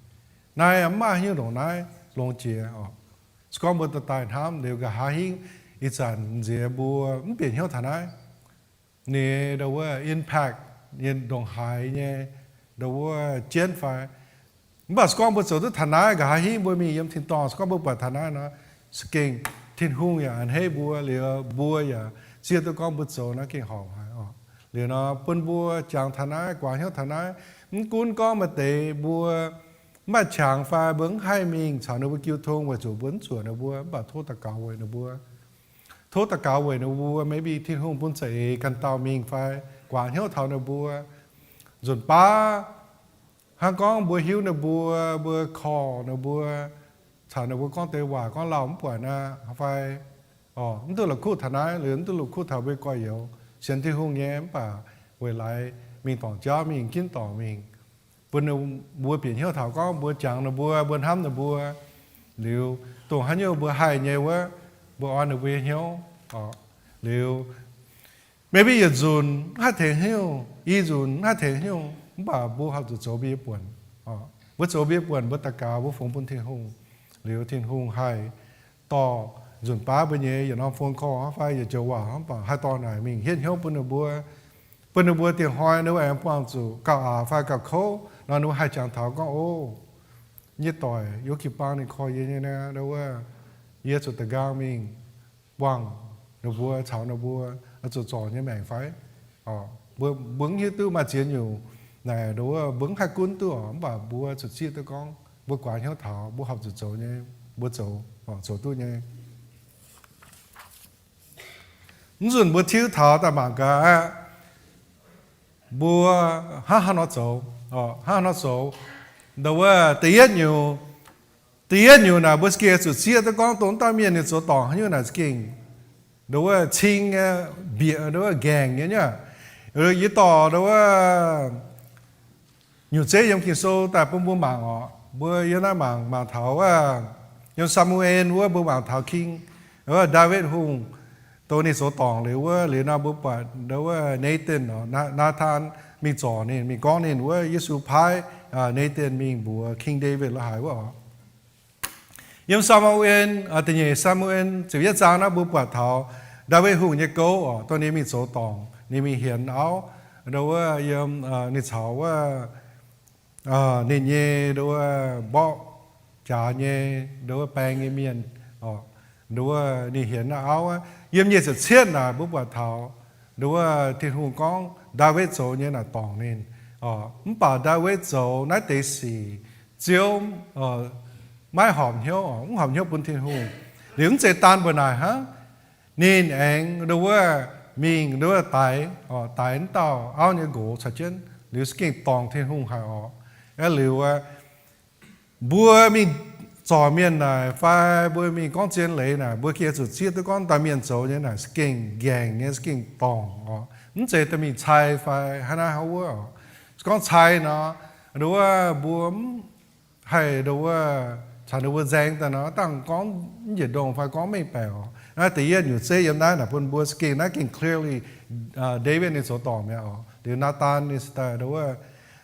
Naaiv mv maaih haaix nyungc ndongc naaiv longx jiex oc. Se gorngv mbuo daaih daaih hnamv liuz, nqa'haav hingv ih zanc nziex mbuo mv bieqc hnyouv taux naaiv, ninh ndau wuov impact nyei ndongc haaix nyei ndau wuov jienv fai. Mv baac se gorngv mbuo zoux duqv taux naaiv, nqa'haav hingv mbuo mingh yiem tin-dorngh, se gorngv mbuo buatc taux naaiv nor, se gengh Tin-Hungh yaac a'hneiv mbuo liuz, mbuo yaac zieqv duqv gorngv mbuo zoux naaiv gengh horpc haic oc. Liuz nor bun mbuo jangx taux naaiv, guaax hnyouv taux naaiv, mv gunv gorngv maaih deix mbuo mv maaih qangx fai mbuo mv haih mingh caux ninh mbuo jiu tong weic zuqc mbuo mv zuoqc ninh mbuo, mv baac tov daux gaux weic ninh mbuo. Tov daux gaux weic ninh mbuo, maybe Tin-Hungh bun za'eix ganh dauh mingh fai guaax hnyouv taux ninh mbuo. Nzunc baav hnangv gorngv mbuo hiuv ninh mbuo, mbuo korv ninh mbuo, caux ninh mbuo gorngv deix waac gorngv lauh mv buatc aqv fai, oc, mv duqv la'kuqv taux naaiv, liuz mv duqv la'kuqv taux mbuo gorx-youz, sienx Tin-Hungh nyei mv baac weic laaix mingh dorngc jauv, mingh ginv dorngc mingh, bun ninh mbuo bieqc hnyouv taux gorngv mbuo jangx ninh mbuo, mbuo hnamv ninh mbuo. Liuz dongh haaix nyungc mbuo haih nyei wuov, mbuo orn ninh mbuo nyei hnyouv. Liuz maybe yietc nzunc mv haih tengx hnyouv, i nzunc mv haih tengx hnyouv, mv baac mbuo horpc zuqc zoux mbuo nyei buonc. Mbuo zoux mbuo nyei buonc, mbuo daux gaux, mbuo fungx bun Tin-Hungh. Liuz Tin-Hungh haih dorh nzunc baav mbuo nyei yietc norm phone call fai yietc joux waac, mv baac haih dorh naaic mingh hietv hnyouv bun ninh mbuo, bun ninh mbuo dieh hnoi ninh mbuo aengx buangh zuqc gauh aqc fai gauh kouv nor, ninh mbuo haih jangx taux gorngv, o, yie doic, yie jiu-baang ninh korv yie nyei naaiv, wuov, yie zuqc da'nqaang mingh buangh ninh mbuo, caux ninh mbuo, zuqc zorc nyei maengc fai? Mbuo, mbuo mv hiuv duqv maaih ziex nyungc naaic, wuov, mbuo mv haih gunv duqv oc, mv baac mbuo zuqc zieqv duqv gorngv mbuo guaax hnyouv taux mbuo horpc zuqc zoux nyei, mbuo zoux, zoux duqv nyei. Mv nzunc mbuo tiuv taux daaih mangc gaax aqv, mbuo hnangv haaix nor zoux, hnangv haaix nor zoux. Ndau wuov da'yietv nyungc, da'yietv nyungc naaic mbuo gengh zuqc zieqv duqv gorngv dongh dauh mienh ninh zoux dorngc haaix nyungc naaic za'gengh ndau wuov cing nyei, bieqc ndau wuov nqaengc nyei nyei. Yie dorh ndau wuov nyungc zeiv yiem Ging-Sou daaih bun mbuo mangc oc. Mbuo yiem naaiv mangc, mangc taux wuov, yiem Saa^mu^en wuov mbuo mangc taux king, wuov Ndaawitv Hungh, dongh ninh zoux dorngc liuz wuov, liuz nor mbuo buatc ndau wuov Nathan oc, Naa^tan mingh zorc ninh, mingh gorngv ninh wuov, Yesu paaiv Nathan mingh mbuox King David la'haaix wuov oc. Yiem Saa^mu^en, da'nyeic Saa^mu^en ziepc yietv zaang naaiv mbuo buatc taux Ndaawitv Hungh nyei gouv oc, dongh ninh mingh zoux dorngc, ninh mingh hienx auv, ndau wuov yiem, ninh caux wuov, ninh nyei ndau wuov mborqv jaax nyei ndau wuov baeng nyei mienh oc, ndau wuov ninh hienx naaiv auv. Yiem nyic ziepc cietv naaic mbuo buatc taux ndau wuov Tin-Hungh gorngv Ndaawitv zoux nyei naaic dorngc ninh oc. Mv baac Ndaawitv zoux naaiv deix sic, Ziouv maiv horpc hnyouv, mv horpc hnyouv bun Tin-Hungh. Liuz mv zeiz daan mbuo naaic hnangv, ninh aengx ndau wuov mingh ndau wuov daix, daix wuov dauh auv nyei nqox caux jienv, liuz za'gengh dorngc Tin-Hungh haic oc. Aa liuz, mbuo mingh zorc mienh naaic fai mbuo mingh gorngv zien leiz naaic, mbuo gengh zuqc zieqv duqv gorngv dauh mienh zoux nyei naaic za'gengh nqaengc nyei, za'gengh dorngc oc. Mv zeiz daaih mingh cai fai hnangv naaiv hnangv wuov oc. Se gorngv cai nor, ndau wuov mbuo mv haih ndau wuov caux ninh mbuo nzaeng daaih nor, dangh gorngv mv njiec ndongh fai gorngv mengh baeqc oc. Naaiv da'yietv nyungc zeiv yiem naaiv naaic bun mbuo za'gengh, naaiv gengh clearly David ninh zoux dorngc mi'aqv oc. Liuz Naatan ninh se daaih ndau wuov,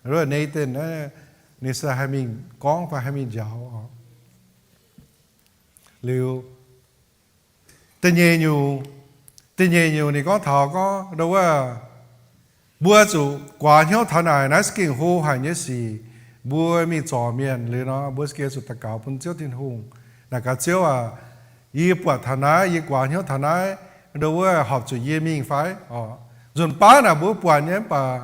ndau wuov Nathan naaiv ninh se haih mingh gorngv fai haih mingh njaaux oc. Liuz da'nyeic nyungc, da'nyeic nyungc ninh gorngv taux gorngv ndau wuov mbuo zuqc guaax hnyouv taux naaic, naaiv za'gengh hlo haic nyei sic. Mbuo mingh zorc mienh liuz nor, mbuo za'gengh zuqc daux gaux bun Ziouv Tin-Hungh. Naaic gaax, Ziouv aac, yie buatc taux naaiv, yie guaax hnyouv taux naaiv, ndau wuov horpc zuqc yie mingh fai oc? Nzunc baav naaic mbuo buatc nyei, mv baac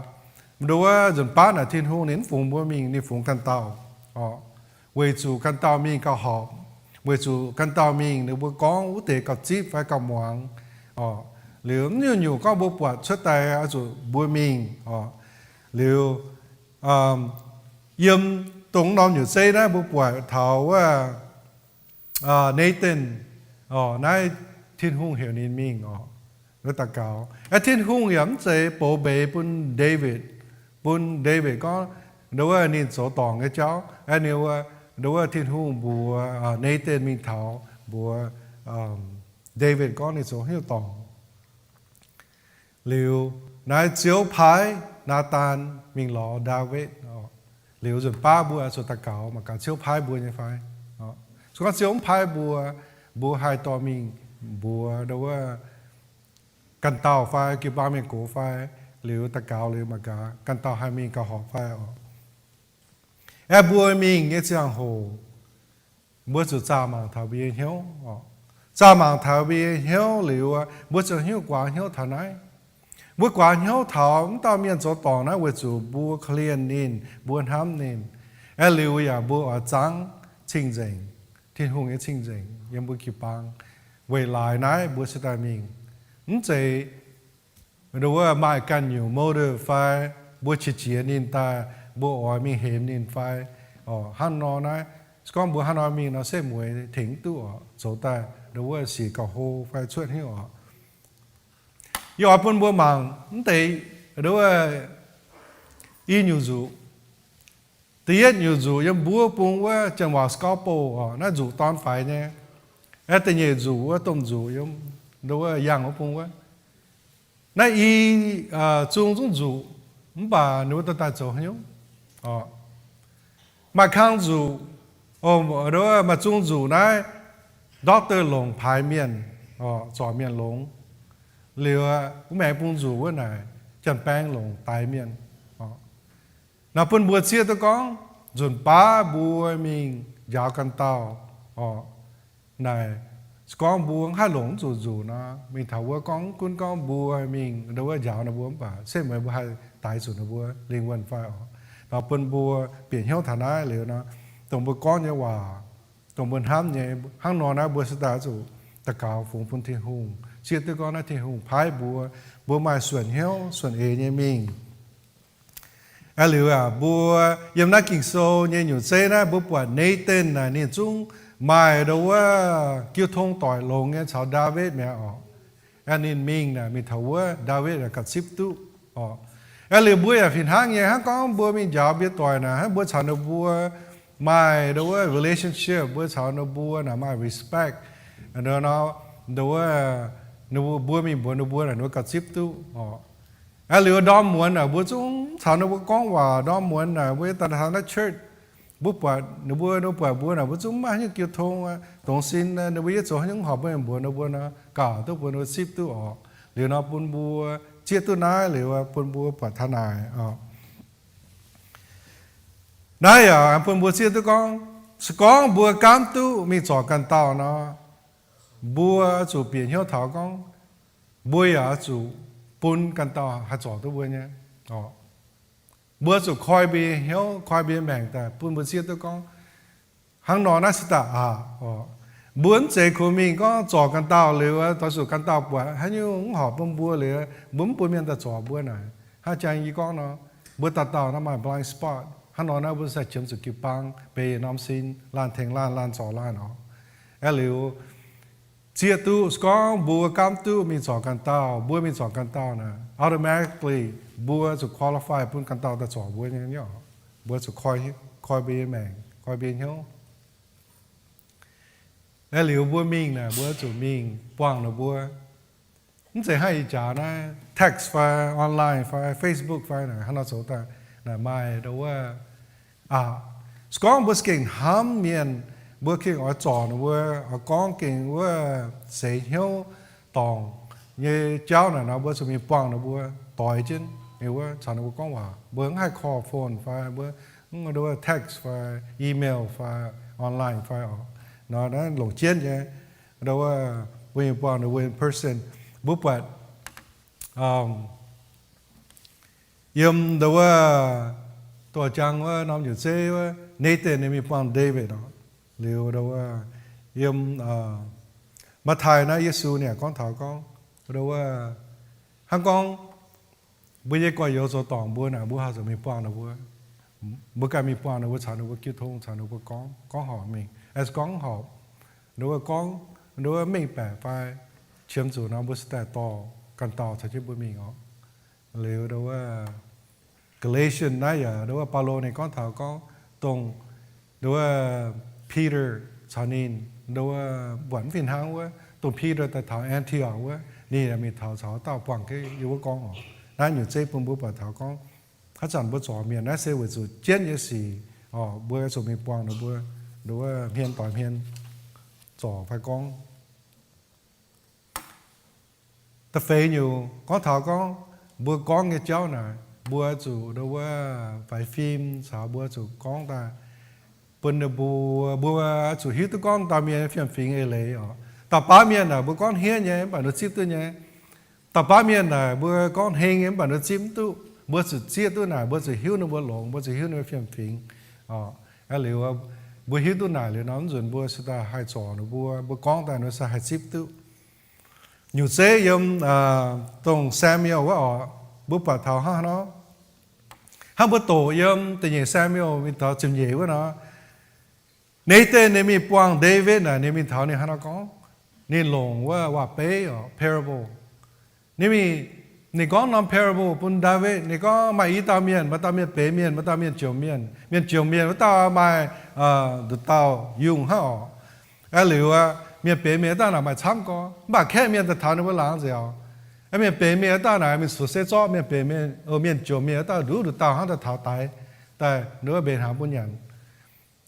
ndau wuov nzunc baav naaic Tin-Hungh ninh mv fungx mbuo mingh, ninh fungx ganh dauh oc. Weic zuqc ganh dauh mingh gauh horpc, weic zuqc ganh dauh mingh ninh mbuo gorngv wuov deix gauh zipv fai gauh muangx oc. Liuz mv nyungc-nyungc gorngv mbuo buatc cuotv daaih oix zuqc mbuo mingh oc. Liuz yiem dongh norm nyungc zeiv naaiv mbuo buatc taux wuov Nathan oc, naaiv Tin-Hungh heuc ninh mingh oc, daux gaux. Aa, Tin-Hungh yaac mv zeiz bouc mbeix bun Ndaawitv, bun Ndaawitv gorngv, Nduov wuov ninh zoux dorngc nyei jauv, ninh wuov, nduov wuov Tin-Hungh mbuox Nathan mingh taux mbuox David gorngv ninh zoux haaix nyungc dorngc. Liuz naaiv Ziouv paaiv Naadaan mingh lorz Ndaawitv. Liuz nzunc baav mbuo zuqc daux gaux mangc gaax Ziouv paaiv mbuo nyei fai. Se gorngv Ziouv mv paaiv mbuo, mbuo haih dorh mingh mbuox nduov wuov ganh dauh fai jiu-baang mienh gox fai, liuz daux gaux liuz mangc gaax ganh dauh haih mingh gauh horpc fai oc. Aeqv, mbuo mingh nyei ziangh hoc, mbuo zuqc zaah mangc taux mbuo nyei hnyouv oc. Zaah mangc taux mbuo nyei hnyouv liuz, mbuo ziouc hiuv guaax hnyouv taux naaiv. Mbuo guaax hnyouv taux wuov dauh mienh zoux dorngc naaiv weic zuqc mbuo korv-lienh ninh, mbuo hnamv ninh. Aeqv, liuz yaac mbuo oix zangv cing-nzengc, Tin-Hungh nyei cing-nzengc yiem mbuo jiu-baang. Weic laaix naaiv mbuo se daaih mingh. Mv zeiz nduov wuov maaih ganh nyungc motive fai mbuo qiex jiez ninh daaih, mbuo oix mingh hemx ninh fai hnangv nor naaiv. Se gorngv mbuo hnangv nor mingh nor setv mueiz tengx mv duqv oc. Zoux daaih nduov wuov sic gauh hlo fai cuotv hnyouv oc. Yie oix bun mbuo mangc mv deix nduov wuov i nyungc nzuqc. Da'yietv nyungc nzuqc yiem mbuo bung wuov janx waac scalpel oc, naaiv nzuqc dorn faix nyei. Aeqv, da'nyeic nzuqc wuov domh nzuqc yiem nduov wuov yangh wuov bung wuov. Naaiv i zung zungv nzuqc, mv baac ninh mbuo dorh daaih zoux haaix nyungc oc? Maaih kang nzuqc, maaih zung nzuqc naaiv doctor longc paaix mienh, zorc mienh longx. Liuz wuov maengx bung nzuqc wuov naaic janx-baeng longc daix mienh. Naaiv bun mbuo zieqv duqv gorngv nzunc baav mbuo mingh njaaux ganh dauh oc, naaic se gorngv mbuo mv haih longc mv zuqc nzuqc nor, mingh taux wuov gorngv mv gunv gorngv mbuo mingh nduov wuov njaaux ninh mbuo mv baac setv mueiz mbuo haih daix zuqc ninh mbuo lingh wuonh fai oc. Naaiv bun mbuo bieqc hnyouv taux naaiv liuz nor, dongh mbuo gorngv nyei waac, dongh mbuo hnamv nyei, hnangv nor naaiv mbuo se daaih zuqc daux gaux fungx bun Tin-Hungh. Zieqv duqv gorngv naaiv Tin-Hungh paaiv mbuo, mbuo maaih suonc hnyouv suonc eix nyei mingh. Aeqv, liuz aac, mbuo yiem naaiv Ging-Sou nyei nyungc zeiv naaiv mbuo buatc Nathan naaic ninh zungv maaih nduov wuov jiu tong doic longx nyei caux Ndaawitv mi'aqv oc. Aeqv, ninh mingh naaic mingh taux wuov Ndaawitv naaic gauh zipv duqv oc. Aeqv, liuz mbuo yaac fih hnangv nyei, hnangv gorngv mbuo mingh njaaux mbuo doic naaic, hnangv mbuo caux ninh mbuo maaih nduov wuov relationship, mbuo caux ninh mbuo naaic maaih respect, nduov wuov, mbuo mingh mbuox ninh mbuo naaic ninh mbuo gauh zipv duqv oc. Aeqv, liuz ndorm muonz naaic mbuo zungv caux ninh mbuo gorngv waac, ndorm muonz naaic mbuo daaih taux naaiv church, mbuo buatc ninh mbuo, ninh mbuo buatc mbuo naaic mbuo zungv mv maaih haaix nyungc jiu tong, dongz sin ninh mbuo yietv zoux haaix nyungc horpc mbuo mingh mbuox ninh mbuo nor, gaux duqv mbuo, ninh mbuo zipv duqv oc. Liuz nor bun mbuo zieqv duqv naaiv liuz bun mbuo buatc taux naaic oc. Naaiv yaac bun mbuo zieqv duqv gorngv, se gorngv mbuo gaamv duqv mingh zorc ganh dauh nor, mbuo zuqc bieqc hnyouv taux gorngv mbuo yaac zuqc bun ganh dauh haih zorc duqv mbuo nyei oc. Mbuo zuqc koi mbuo nyei hnyouv, koi mbuo nyei maengc daaih bun mbuo zieqv duqv gorngv, hnangv nor naaiv se daaih aqc oc. Mbuo mv zeiz kungx mingh gorngv zorc ganh dauh liuz, doix zuqc ganh dauh buatc haaix nyungc mv horpc bun mbuo liuz, mbuo mv bun mienh daaih zorc mbuo naaic. Hnangv jang yie gorngv nor, mbuo dauh dauh nor maaih blind spot. Hnangv nor naaiv mbuo se qiemx zuqc jiu-baang, benx yietc norm sin, laanh tengx laanh, laanh zorc laanh oc. Aeqv, liuz zieqv duqv se gorngv mbuo gaamv duqv mingh zorc ganh dauh, mbuo mingh zorc ganh dauh naaic, automatically mbuo zuqc qualify bun ganh dauh daaih zorc mbuo nyei oc. Mbuo zuqc koi, koi mbuo nyei maengc, koi mbuo nyei hnyouv. Aeqv, liuz mbuo mingh naaic mbuo zuqc mingh buangh ninh mbuo. Mv zeiz hnangv ih jaax naaiv text fai online fai Facebook fai naaic hnangv nor zoux daaih naaic maaih nduov wuov aqc. Se gorngv mbuo za'gengh hnamv mienh, mbuo gengh oix zorc ninh mbuo, oix gorngv gengh wuov seix hnyouv dorngc nyei jauv naaic nor, mbuo zuqc mingh buangh ninh mbuo, doix jienv ninh wuov caux ninh mbuo gorngv waac. Mbuo mv haih call phone fai mbuo mv nduov wuov text fai email fai online fai oc. Nor naaiv longc jienv nyei, nduov wuov mbuo mingh buangh ninh mbuo in person. Mbuo buatc yiem nduov wuov doix jang wuov norm nyutc zeiv wuov Nathan ninh mingh buangh David oc. Liuz nduov wuov yiem Matv^taai naaiv Yesu ninh gorngv taux gorngv, nduov wuov hnangv gorngv mbuo nyei gorx-youz zoux dorngc mbuo naaic, mbuo haih zuqc mingh buangh ninh mbuo. Mbuo ganh mingh buangh ninh mbuo, caux ninh mbuo jiu tong, caux ninh mbuo gorngv, gorngv horpc mingh, aengx gorngv horpc, nduov wuov gorngv, nduov wuov mengh baeqc fai qiemx zuqc nor, mbuo se daaih dorh ganh dauh caux jienv mbuo mingh oc. Liuz nduov wuov Galatians naaiv yaac nduov wuov Baulo ninh gorngv taux gorngv dongh nduov wuov Peter caux ninh nduov wuov buatc mv fih hnangv wuov, dongh Peter daaih taux Antioch wuov, ninh yaac mingh taux caux dauh buangh jienv yiem wuov gorngv oc. Naaiv nyungc zeiv bun mbuo buatc taux gorngv haaix zanc mbuo zorc mienh naaiv se weic zuqc jienv nyei sic oc, mbuo zuqc mingh buangh ninh mbuo nduov wuov hmien doix hmien zorc fai gorngv. Da'feix nyungc gorngv taux gorngv mbuo gorngv nyei jauv naaic, mbuo zuqc nduov wuov faix fim caux mbuo zuqc gorngv daaih bun ninh mbuo, mbuo zuqc hiuv duqv gorngv dauh mienh fiem-fingx eix leiz oc. Dauh baav mienh naaic mbuo gorngv hniev nyei mv baac ninh zipv duqv nyei. Dauh baav mienh naaic mbuo gorngv heng nyei mv baac ninh zipv mv duqv. Mbuo zuqc zieqv duqv naaic, mbuo zuqc hiuv ninh mbuo longx, mbuo zuqc hiuv ninh mbuo fiem-fingx oc. Aeqv, liuz mbuo hiuv duqv naaic liuz nor, mv nzunc mbuo se daaih haih zorc ninh mbuo, mbuo gorngv daaih ninh se haih zipv duqv. Nyungc zeiv yiem dongh Samuel wuov oc, mbuo buatc taux hnangv nor, hnangv mbuo doqc yiem da'nyeic Samuel mingh taux ziepc nyeic wuov nor, Nathan ninh mingh buangh David naaic, ninh mingh taux ninh hnangv nor gorngv, ninh longc wuov waac-beiv oc, parable. Ninh mingh, ninh gorngv norm parable bun David. Ninh gorngv maaih i dauh mienh, maaih dauh mienh benx mienh, maaih dauh mienh jomc mienh. Mienh jomc mienh wuov dauh maaih nduqc dauh yungh hnangv oc. Aeqv, liuz aqv, mienh benx mienh wuov dauh naaic maaih camv gorx, mv baac kaeqv mienh daaih taux ninh mbuo laangz nziaauc. Aeqv, mienh benx mienh wuov dauh naaic mingh zuqc se zorqv mienh benx mienh, mienh jomc mienh wuov dauh nduqc nduqc dauh hnangv daaih taux daix daaih nduov mbenc hnaangx bun nyanc.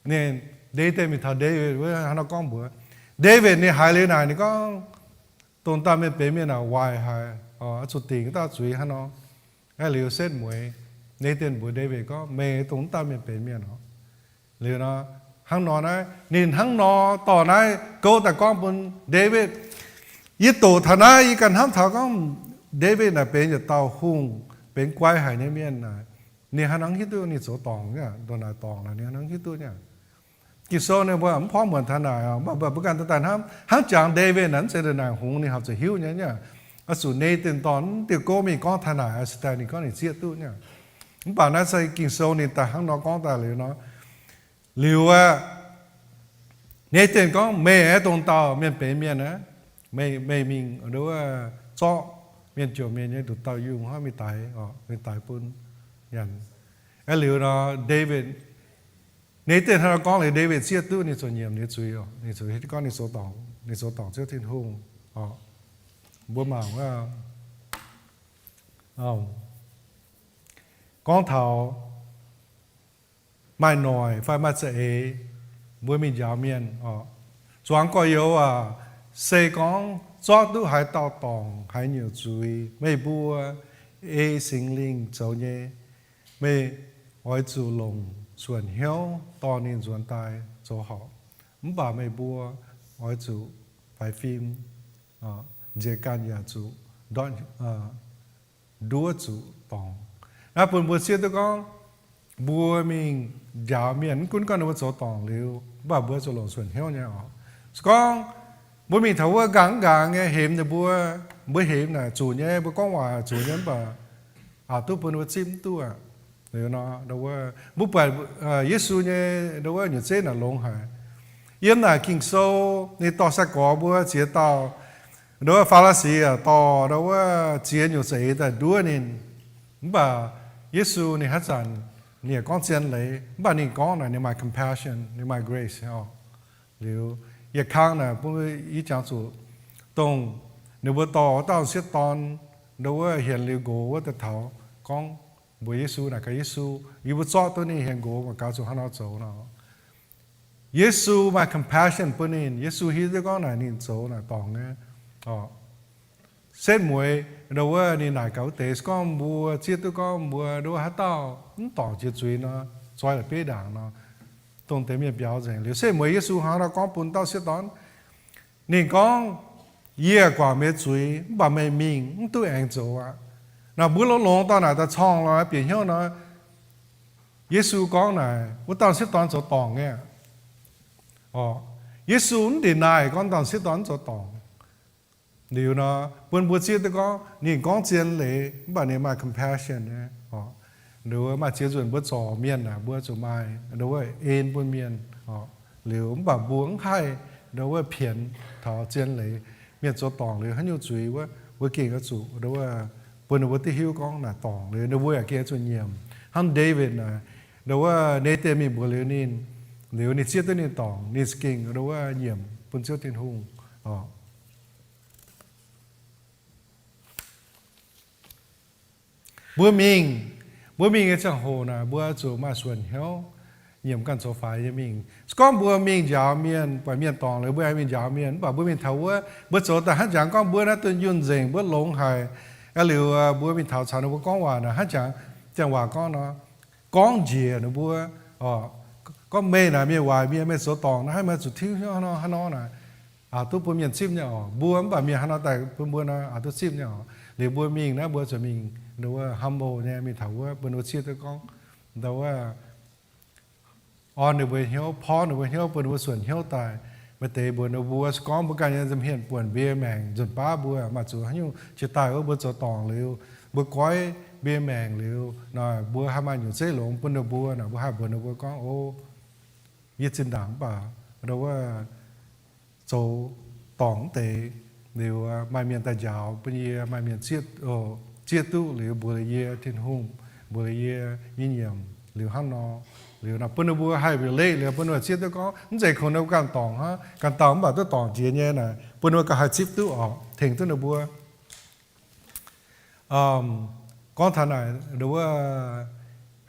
Ninh, Nathan mingh taux David wuov hnangv nor gorngv mbuox. David ninh haiz liuz naaic ninh gorngv, dongh dauh mienh benx mienh naaic waaic haic, oix zuqc dingc wuov dauh zuiz hnangv nor. Aeqv, liuz setv mueiz, Nathan mbuox David gorngv, meih dongh wuov dauh mienh benx mienh oc. Liuz nor, hnangv nor naaiv, ninh hnangv nor dorh naaiv gouv daaih gorngv bun David. Yie doqc taux naaiv yie ganh hnamv taux gorngv David naaic benx yietc dauh hungh, benx guai haic nyei mienh naaic. Ninh haaix nor hiuv duqv ninh zoux dorngc nyei, ndongc naaic dorngc naaic ninh haaix nor hiuv duqv nyei. Ging-Sou ninh mbuo mv porv muonc taux naaic oc, mv baac mbuo ganh daaih hnamv, hnangv jangx David naaic mv zeiz ndongc naaic hungx ninh horpc zuqc hiuv nyei nyei. Oix zuqc Nathan dorh naaiv diuh gouv mingh gorngv taux naaic, se daaih ninh gorngv ninh zieqv duqv nyei. Mv baac naaiv se Ging-Sou ninh daaih hnangv nor gorngv daaih liuz nor. Liuz aqv, Nathan gorngv, meih aeqv, dongh dauh mienh benx mienh aqv, meih, meih mingh nduov wuov zorqv mienh jomc mienh nyei nduqc dauh yungh hnangv mingh daix, mingh daix bun nyanc. Aeqv, liuz nor David, Nathan hnangv nor gorngv liuz, David zieqv duqv ninh zoux nyiemc nyei zuiz oc. Ninh zoux, gorngv ninh zoux dorngc, ninh zoux dorngc Ziouv Tin-Hungh oc. Mbuo mangc wuov, gorngv taux maaih noic fai maaih za'eix, mbuo mingh njaaux mienh oc. Zuangx gorx-youz aac, se gorngv zorqv duqv haaix dauh dorngc, haaix nyungc zuiz, meih mbuo ei Singx Lingh zoux nyei, meih oix zuqc longc suonc hnyouv dorh ninh nzuonx daaih zoux horpc. Mv baac meih mbuo oix zuqc faix fim, nziex ganh yaac zuqc ndortv, nduov zuqc dorngc. Naaiv bun mbuo zieqv duqv gorngv, mbuo mingh njaaux mienh, mv gunv gorngv ninh mbuo zoux dorngc liuz, mv baac mbuo zuqc longc suonc hnyouv nyei oc. Se gorngv mbuo mingh taux wuov nqaang nqaang nyei hemx ninh mbuo, mbuo hemx naaic zuqc nyei, mbuo gorngv waac zuqc nyei, mv baac aqc duqv bun ninh mbuo zipv mv duqv aqv. Liuz nor, mbuo buatc Yesu nyei nduov wuov nyutc zeiv naaic longx haic. Yiem naaic Ging-Sou ninh dorh sai-gorx mbuo ziex dauh nduov wuov Faa^li^si aac, dorh nduov wuov ziex nyungc za'eix daaih nduov ninh. Mv baac Yesu ninh haaix zanc ninh yaac gorngv zien leiz, mv baac ninh gorngv naaic ninh maaih compassion, ninh maaih grace oc. Liuz yietc kang naaic bun yie jangx zuqc dongh ninh mbuo dorh wuov dauh sieqv dorn nduov wuov hienx liuz nqox wuov daaih taux gorngv mbuox Yesu naaic gaax, Yesu, yie mbuo zorqv duqv ninh hienx nqox mangc gaax zuqc hnangv nor zoux nor. Yesu maaih compassion bun ninh. Yesu hiuv duqv gorngv naaic ninh zoux naaic dorngc nyei oc. Setv mueiz nduov wuov ninh naaic gaax wuov deix, se gorngv mbuo zieqv duqv gorngv mbuo nduov wuov haaix dauh mv dorngc jiex zuiz nor, zoi la'bieiv ndaangc nor, dongh deix mienh biaux nzengc. Liuz setv mueiz Yesu hnangv nor gorngv bun dauh sieqv dorn. Ninh gorngv, yie guangc meih zuiz, mv baac meih mingh mv duqv aengx zoux aqv. Naaic mbuo longx-longx dorh naaic daaih corngh lorz bieqc hnyouv nor, Yesu gorngv naaic wuov dauh sieqv dorn zoux dorngc nyei. Oc, Yesu mv deny gorngv dauh sieqv dorn mv zoux dorngc. Liuz nor bun mbuo zieqv duqv gorngv ninh gorngv zien leiz, mv baac ninh maaih compassion nyei oc. Nduov maaih ziex nzunc mbuo zorc mienh naaic mbuo zuqc maaih nduov wuov en bun mienh oc. Liuz mv baac mbuo mv haih nduov wuov pienx taux zien leiz. Mienh zoux dorngc liuz haaix nyungc zuiz wuov, mbuo gengh oix zuqc nduov wuov bun ninh mbuo duqv hiuv gorngv naaic dorngc liuz ninh mbuo yaac gengh oix zuqc nyiemc. Hnangv Ndaawitv naaic, ndau wuov Naadien mingh mbuox liuz ninh, liuz ninh zieqv duqv ninh dorngc, ninh za'gengh ndau wuov nyiemc bun Ziouv Tin-Hungh oc. Mbuo mingh, mbuo mingh nyei ziangh hoc naaic, mbuo zuqc maaih suonc hnyouv, nyiemc ganh zoux faix nyei mingh. Se gorngv mbuo mingh njaaux mienh, buatc mienh dorngc liuz mbuo aengx mingh njaaux mienh, mv baac mbuo mingh taux wuov, mbuo zoux daaih hnangv jangx gorngv mbuo naaiv dunh yunh nzengc, mbuo longx haic. Liuz mbuo mingh taux caux ninh mbuo gorngv waac naaic, hnangv jangx, jangx waac gorngv nor, gorngv njiec ninh mbuo, gorngv meih naaic mienh waaic mienh, meih zoux dorngc naaiv, meih zuqc tiuv hnyouv hnangv nor hnangv nor naaic, aa, duqv bun mienh zipv nyei oc. Mbuo mv baac mienh haaix nor daaih bun mbuo nor, aa, duqv zipv nyei oc. Liuz mbuo mingh naaiv, mbuo zuqc mingh ndau wuov humble nyei, mingh taux wuov bun ninh mbuo zieqv duqv gorngv ndau wuov orn ninh mbuo hnyouv, porv ninh mbuo hnyouv, bun ninh mbuo suonc hnyouv daaih. Maaih deix mbuox ninh mbuo, se gorngv mbuo ganh nyei nza'hmien buonc mbuo maengc nzunc baav mbuo maaih zuqc haaix nyungc jiex daaih wuov, mbuo zoux dorngc liuz, mbuo goiv mbuo maengc liuz, naaic mbuo haih maaih nyungc zeiv longx bun ninh mbuo naaic, mbuo haih mbuox ninh mbuo gorngv, o, yie zinh ndaangc mv baac ndau wuov zoux dorngc wuov deix liuz, maaih mienh daaih njaaux bun yie, maaih mienh zieqv, zieqv duqv liuz mbuox liuz yie, Tin-Hungh mbuox liuz yie, yie nyiemc liuz hnangv nor. Liuz naaic bun ninh mbuo haih relate liuz bun ninh mbuo zieqv duqv gorngv, mv zeiz kungx ninh mbuo ganh dorngc hnangv, ganh dauh mv baac duqv dorngc jiex nyei naaic, bun ninh mbuo ganh haih zipv duqv oc, tengx duqv ninh mbuo. Gorngv taux naaic, ndau wuov,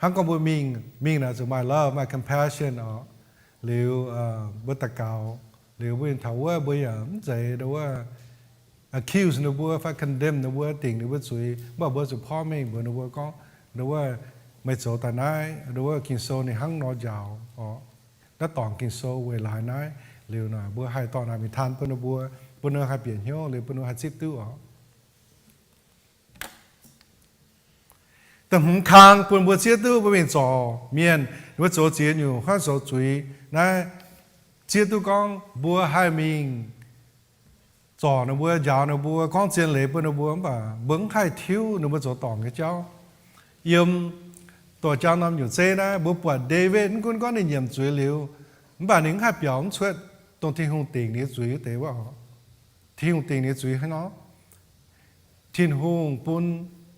hnangv gorngv mbuo mingh, mingh naaic zuqc maaih love, maaih compassion oc. Liuz mbuo daux gaux, liuz mbuo mingh taux wuov mbuo yaac mv zeiz ndau wuov accuse ninh mbuo fai condemn ninh mbuo, dingc ninh mbuo zuiz, mv baac mbuo zuqc porv mengh mbuox ninh mbuo gorngv, ndau wuov, meih zoux daaih naaiv, ndau wuov Ging-Sou ninh hnangv nor njaaux oc. Naaiv dorngc Ging-Sou weic laaix naaiv. Liuz naaic mbuo haih dorh naaic mingh taan bun ninh mbuo, bun ninh haih bieqc hnyouv liuz bun ninh haih zipv duqv oc. Da'hmz kang bun mbuo zieqv duqv mbuo mingh zorc mienh, mbuo zoux ziex nyungc hnangv zoux zuiz naaiv, zieqv duqv gorngv mbuo haih mingh zorc ninh mbuo, njaaux ninh mbuo, gorngv zien leiz bun ninh mbuo, mv baac mbuo mv haih tiuv ninh mbuo zoux dorngc nyei jauv. Yiem doix jangv norm nyungc zeiv naaiv, mbuo buatc Ndaawitv mv gunv gorngv ninh nyiemc zuiz liuz, mv baac ninh mv haih biaux mv cuotv dongh Tin-Hungh dingc ninh nyei zuiz wuov deix wuov. Tin-Hungh dingc ninh nyei zuiz hnangv nor, Tin-Hungh bun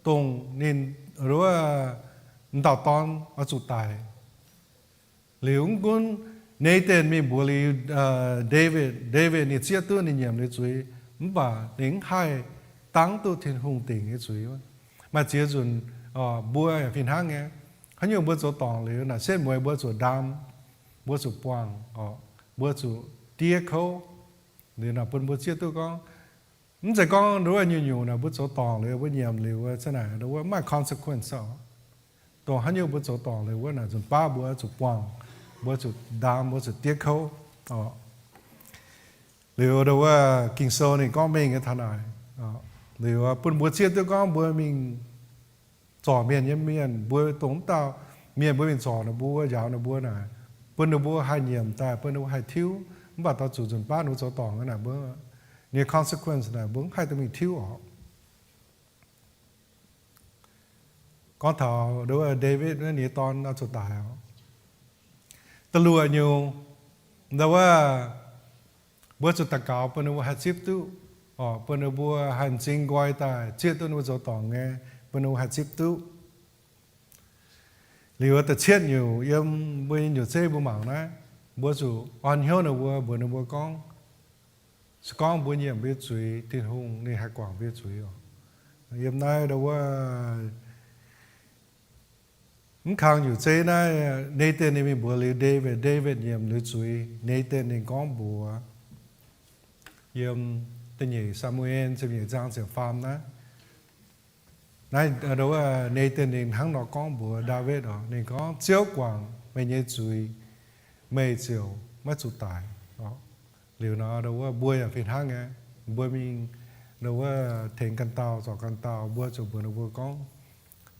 dongh ninh wuov m'dauh dorn oix zuqc daic. Liuz mv gunv Naadien mingh mbuox liuz Ndaawitv, Ndaawitv ninh zieqv duqv ninh nyiemc liuz zuiz, mv baac ninh mv haih dangv duqv Tin-Hungh dingc nyei zuiz. Maaih ziex nzunc mbuo yaac fih hnangv nyei. Haaix nyungc mbuo zoux dorngc liuz naaic setv mueiz mbuo zuqc ndaam, mbuo zuqc buangh, mbuo zuqc diev kouv. Liuz naaic bun mbuo zieqv duqv gorngv, mv zeiz gorngv ndau wuov nyungc-nyungc naaic mbuo zoux dorngc liuz, mbuo nyiemc liuz, wuov zanc naaic ndau wuov maaih consequence oc. Dongh haaix nyungc mbuo zoux dorngc liuz wuov naaic nzunc baav mbuo zuqc buangh, mbuo zuqc ndaam, mbuo zuqc diev kouv oc. Liuz ndau wuov Ging-Sou ninh gorngv mengh nyei taux naaic, liuz bun mbuo zieqv duqv gorngv mbuo mingh zorc mienh nyei mienh, mbuo dongh wuov dauh mienh mbuo mingh zorc ninh mbuo, njaaux ninh mbuo naaic, bun ninh mbuo haih nyiemc daaih, bun ninh mbuo haih tiuv. Mv baac dorh zuqc nzunc baav ninh mbuo zoux dorngc naaic, mbuo nyei consequence naaic mbuo mv haih duqv mingh tiuv oc. Gorngv taux ndau wuov Ndaawitv wuov ninh nyei dorn oix zuqc daic oc. Da'luoqc nyungc, ndau wuov mbuo zuqc daux gaux bun ninh mbuo haih zipv duqv, bun ninh mbuo haih m'zing nqoi daaih zieqv duqv ninh mbuo zoux dorngc nyei, bun ninh mbuo haih zipv duqv. Liuz da'cietv nyungc yiem mbuo nyei nyungc zeiv mbuo mangc naaiv, mbuo zuqc orn hnyouv ninh mbuo, mbuox ninh mbuo gorngv, se gorngv mbuo nyiemc mbuo nyei zuiz, Tin-Hungh ninh haih guangc mbuo nyei zuiz oc. Yiem naaiv ndau wuov mv kang nyungc zeiv naaiv, Naadien ninh mingh mbuox liuz Ndaawitv, Ndaawitv nyiemc liuz zuiz, Naadien ninh gorngv mbuox, yiem da'nyeic Saa^mu^en ziepc nyeic zaang ziepc faam naaiv, naaiv ndau wuov Naadien ninh hnangv nor gorngv mbuox Ndaawitv oc. Ninh gorngv, Ziouv guangc meih nyei zuiz, meih ziouc maiv zuqc daic oc. Liuz nor ndau wuov mbuo yaac fih hnangv nyei. Mbuo mingh ndau wuov tengx ganh dauh, zorc ganh dauh, mbuo zuqc mbuox ninh mbuo gorngv,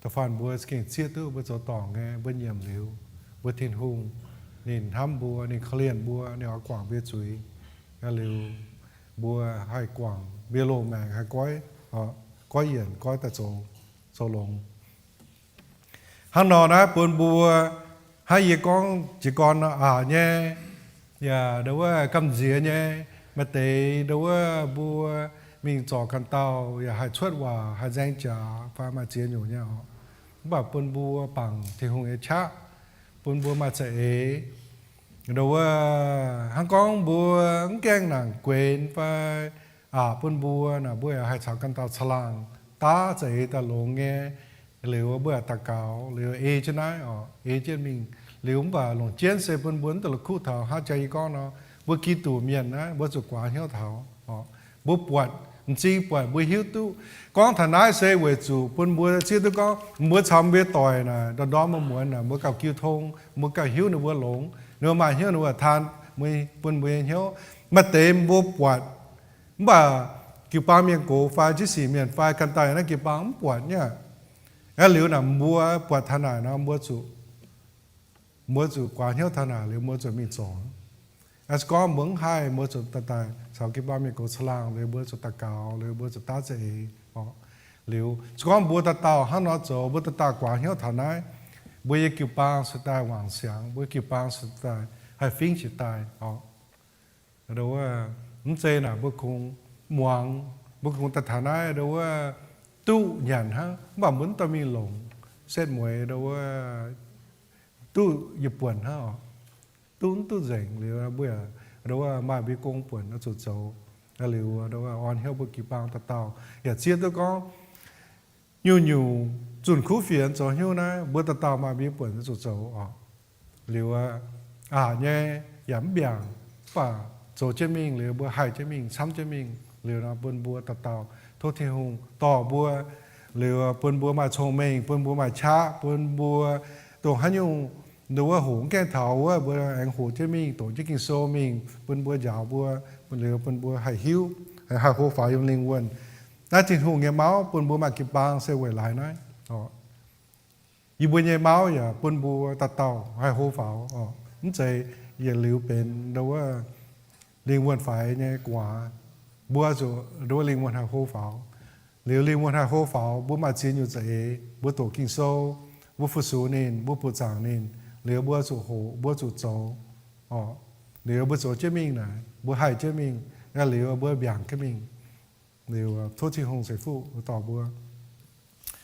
da'faanh mbuo za'gengh zieqv duqv mbuo zoux dorngc nyei, mbuo nyiemc liuz, mbuo Tin-Hungh ninh hnamv mbuo, ninh korv-lienh mbuo, ninh oix guangc mbuo nyei zuiz. Liuz mbuo haih guangc mbuo loz-maengc, haih goiv, goiv yienc, goiv daaih zoux, zoux longx. Hnangv nor naaiv bun mbuo, hnangv yie gorngv jiez gorn aqc nyei, yaac ndau wuov gamh nziex nyei, maaih deix ndau wuov mbuo mingh zorc ganh dauh yaac haih cuotv waac, haih nzaeng jaax fai maaih ziex nyungc nyei oc. Mv baac bun mbuo bangc Tin-Hungh nyei qaqv, bun mbuo maaih za'eix. Nduov wuov, hnangv gorngv mbuo mv gaengh nangc guenx fai aqc bun mbuo naaic, mbuo yaac haih caux ganh dauh caangh laangh daav za'eix daaih longx nyei. Liuz mbuo yaac daux gaux liuz ei jienv naaiv oc, ei jienv mingh. Liuz mv baac longc jienv se bun mbuo mv dungx la'kuqv taux hnangv jang yie gorngv nor, mbuo Giduc mienh naaiv mbuo zuqc guaax hnyouv taux oc. Mbuo buatc, m'zing buatc mbuo hiuv duqv. Gorngv taux naaiv se weic zuqc bun mbuo zieqv duqv gorngv mbuo caux mbuo doic naaic ndorm ndorm muonz muonz naaic mbuo gauh jiu tong, mbuo gauh hiuv ninh mbuo longx, ninh mbuo maaih hnyouv ninh mbuo taan, bun mbuo nyei hnyouv. Maaih deix mbuo buatc, mv baac jiu-baang mienh gox fai jiv sic mienh fai ganh dauh naaiv jiu-baang mv buatc nyei aqv. Aa liuz naaic mbuo buatc taux naaic nor mbuo zuqc, mbuo zuqc guaax hnyouv taux naaic liuz mbuo zuqc mingh zorc. Se gorngv mbuo mv haih, mbuo zuqc daaih daaih caux jiu-baang mienh gox caangh laangh liuz mbuo zuqc daux gaux liuz mbuo zuqc daav za'eix oc. Liuz se gorngv mbuo dauh dauh hnangv nor zoux, mbuo dauh dauh guaax hnyouv taux naaiv, mbuo nyei jiu-baang se daaih wangc siangx, mbuo jiu-baang se daaih haih fingx jiez daaih oc. Mv zeiz naaic mbuo kungx muangx, mbuo kungx daaih taux naaiv nduov wuov duqv nyanc hnangv, mv baac mbuo mv dorh mingh longc, setv mueiz nduov wuov duqv yietc buonc hnangv oc. Duqv mv duqv nzengc liuz mbuo yaac nduov wuov maaih mbuo gong buonc oix zuqc zoux. Liuz nduov wuov orn hnyouv mbuo jiu-baang dauh dauh yaac zieqv duqv gorngv nyungc-nyungc zunh kuv fienx zoux hnyouv naaiv mbuo dauh dauh maaih mbuo buonc oix zuqc zoux oc. Liuz aqc nyei yaac mv mbiaangc, mv baac zoux jienv mingh liuz mbuo haih jienv mingh, camv jienv mingh liuz nor bun mbuo dauh dauh tov Tin-Hungh dorh mbuo, liuz bun mbuo maaih cong-mengh, bun mbuo maaih qaqv, bun mbuo dongh haaix nyungc nduov wuov hoqc mv gaengh taux wuov mbuo aengx hoqc jienv mingh, doqc jienv Ging-Sou mingh, bun mbuo njaaux mbuo, liuz bun mbuo haih hiuv, haih hlo faaux yiem lingh wuonh. Naaiv Tin-Hungh nyei mauv bun mbuo maaih jiu-baang se weic laaix naaiv oc. Yie mbuo nyei mauv yaac bun mbuo dauh dauh haih hlo faaux oc. Mv zeiz yietc liuz benx nduov wuov lingh wuonh faix nyei gu'nguaaz. Mbuo zuqc nduov wuov lingh wuonh haih hlo faaux. Liuz lingh wuonh haih hlo faaux, mbuo maaih ziex nyungc za'eix, mbuo doqc Ging-Sou, mbuo fu-sux ninh, mbuo buoqc zaangc ninh, liuz mbuo zuqc hoqc, mbuo zuqc zoux oc. Liuz mbuo zoux jienv mingh naaic, mbuo haih jienv mingh, liuz mbuo mbiaangc jienv mingh. Liuz tov Tin-Hungh ceix fuqv dorh mbuo.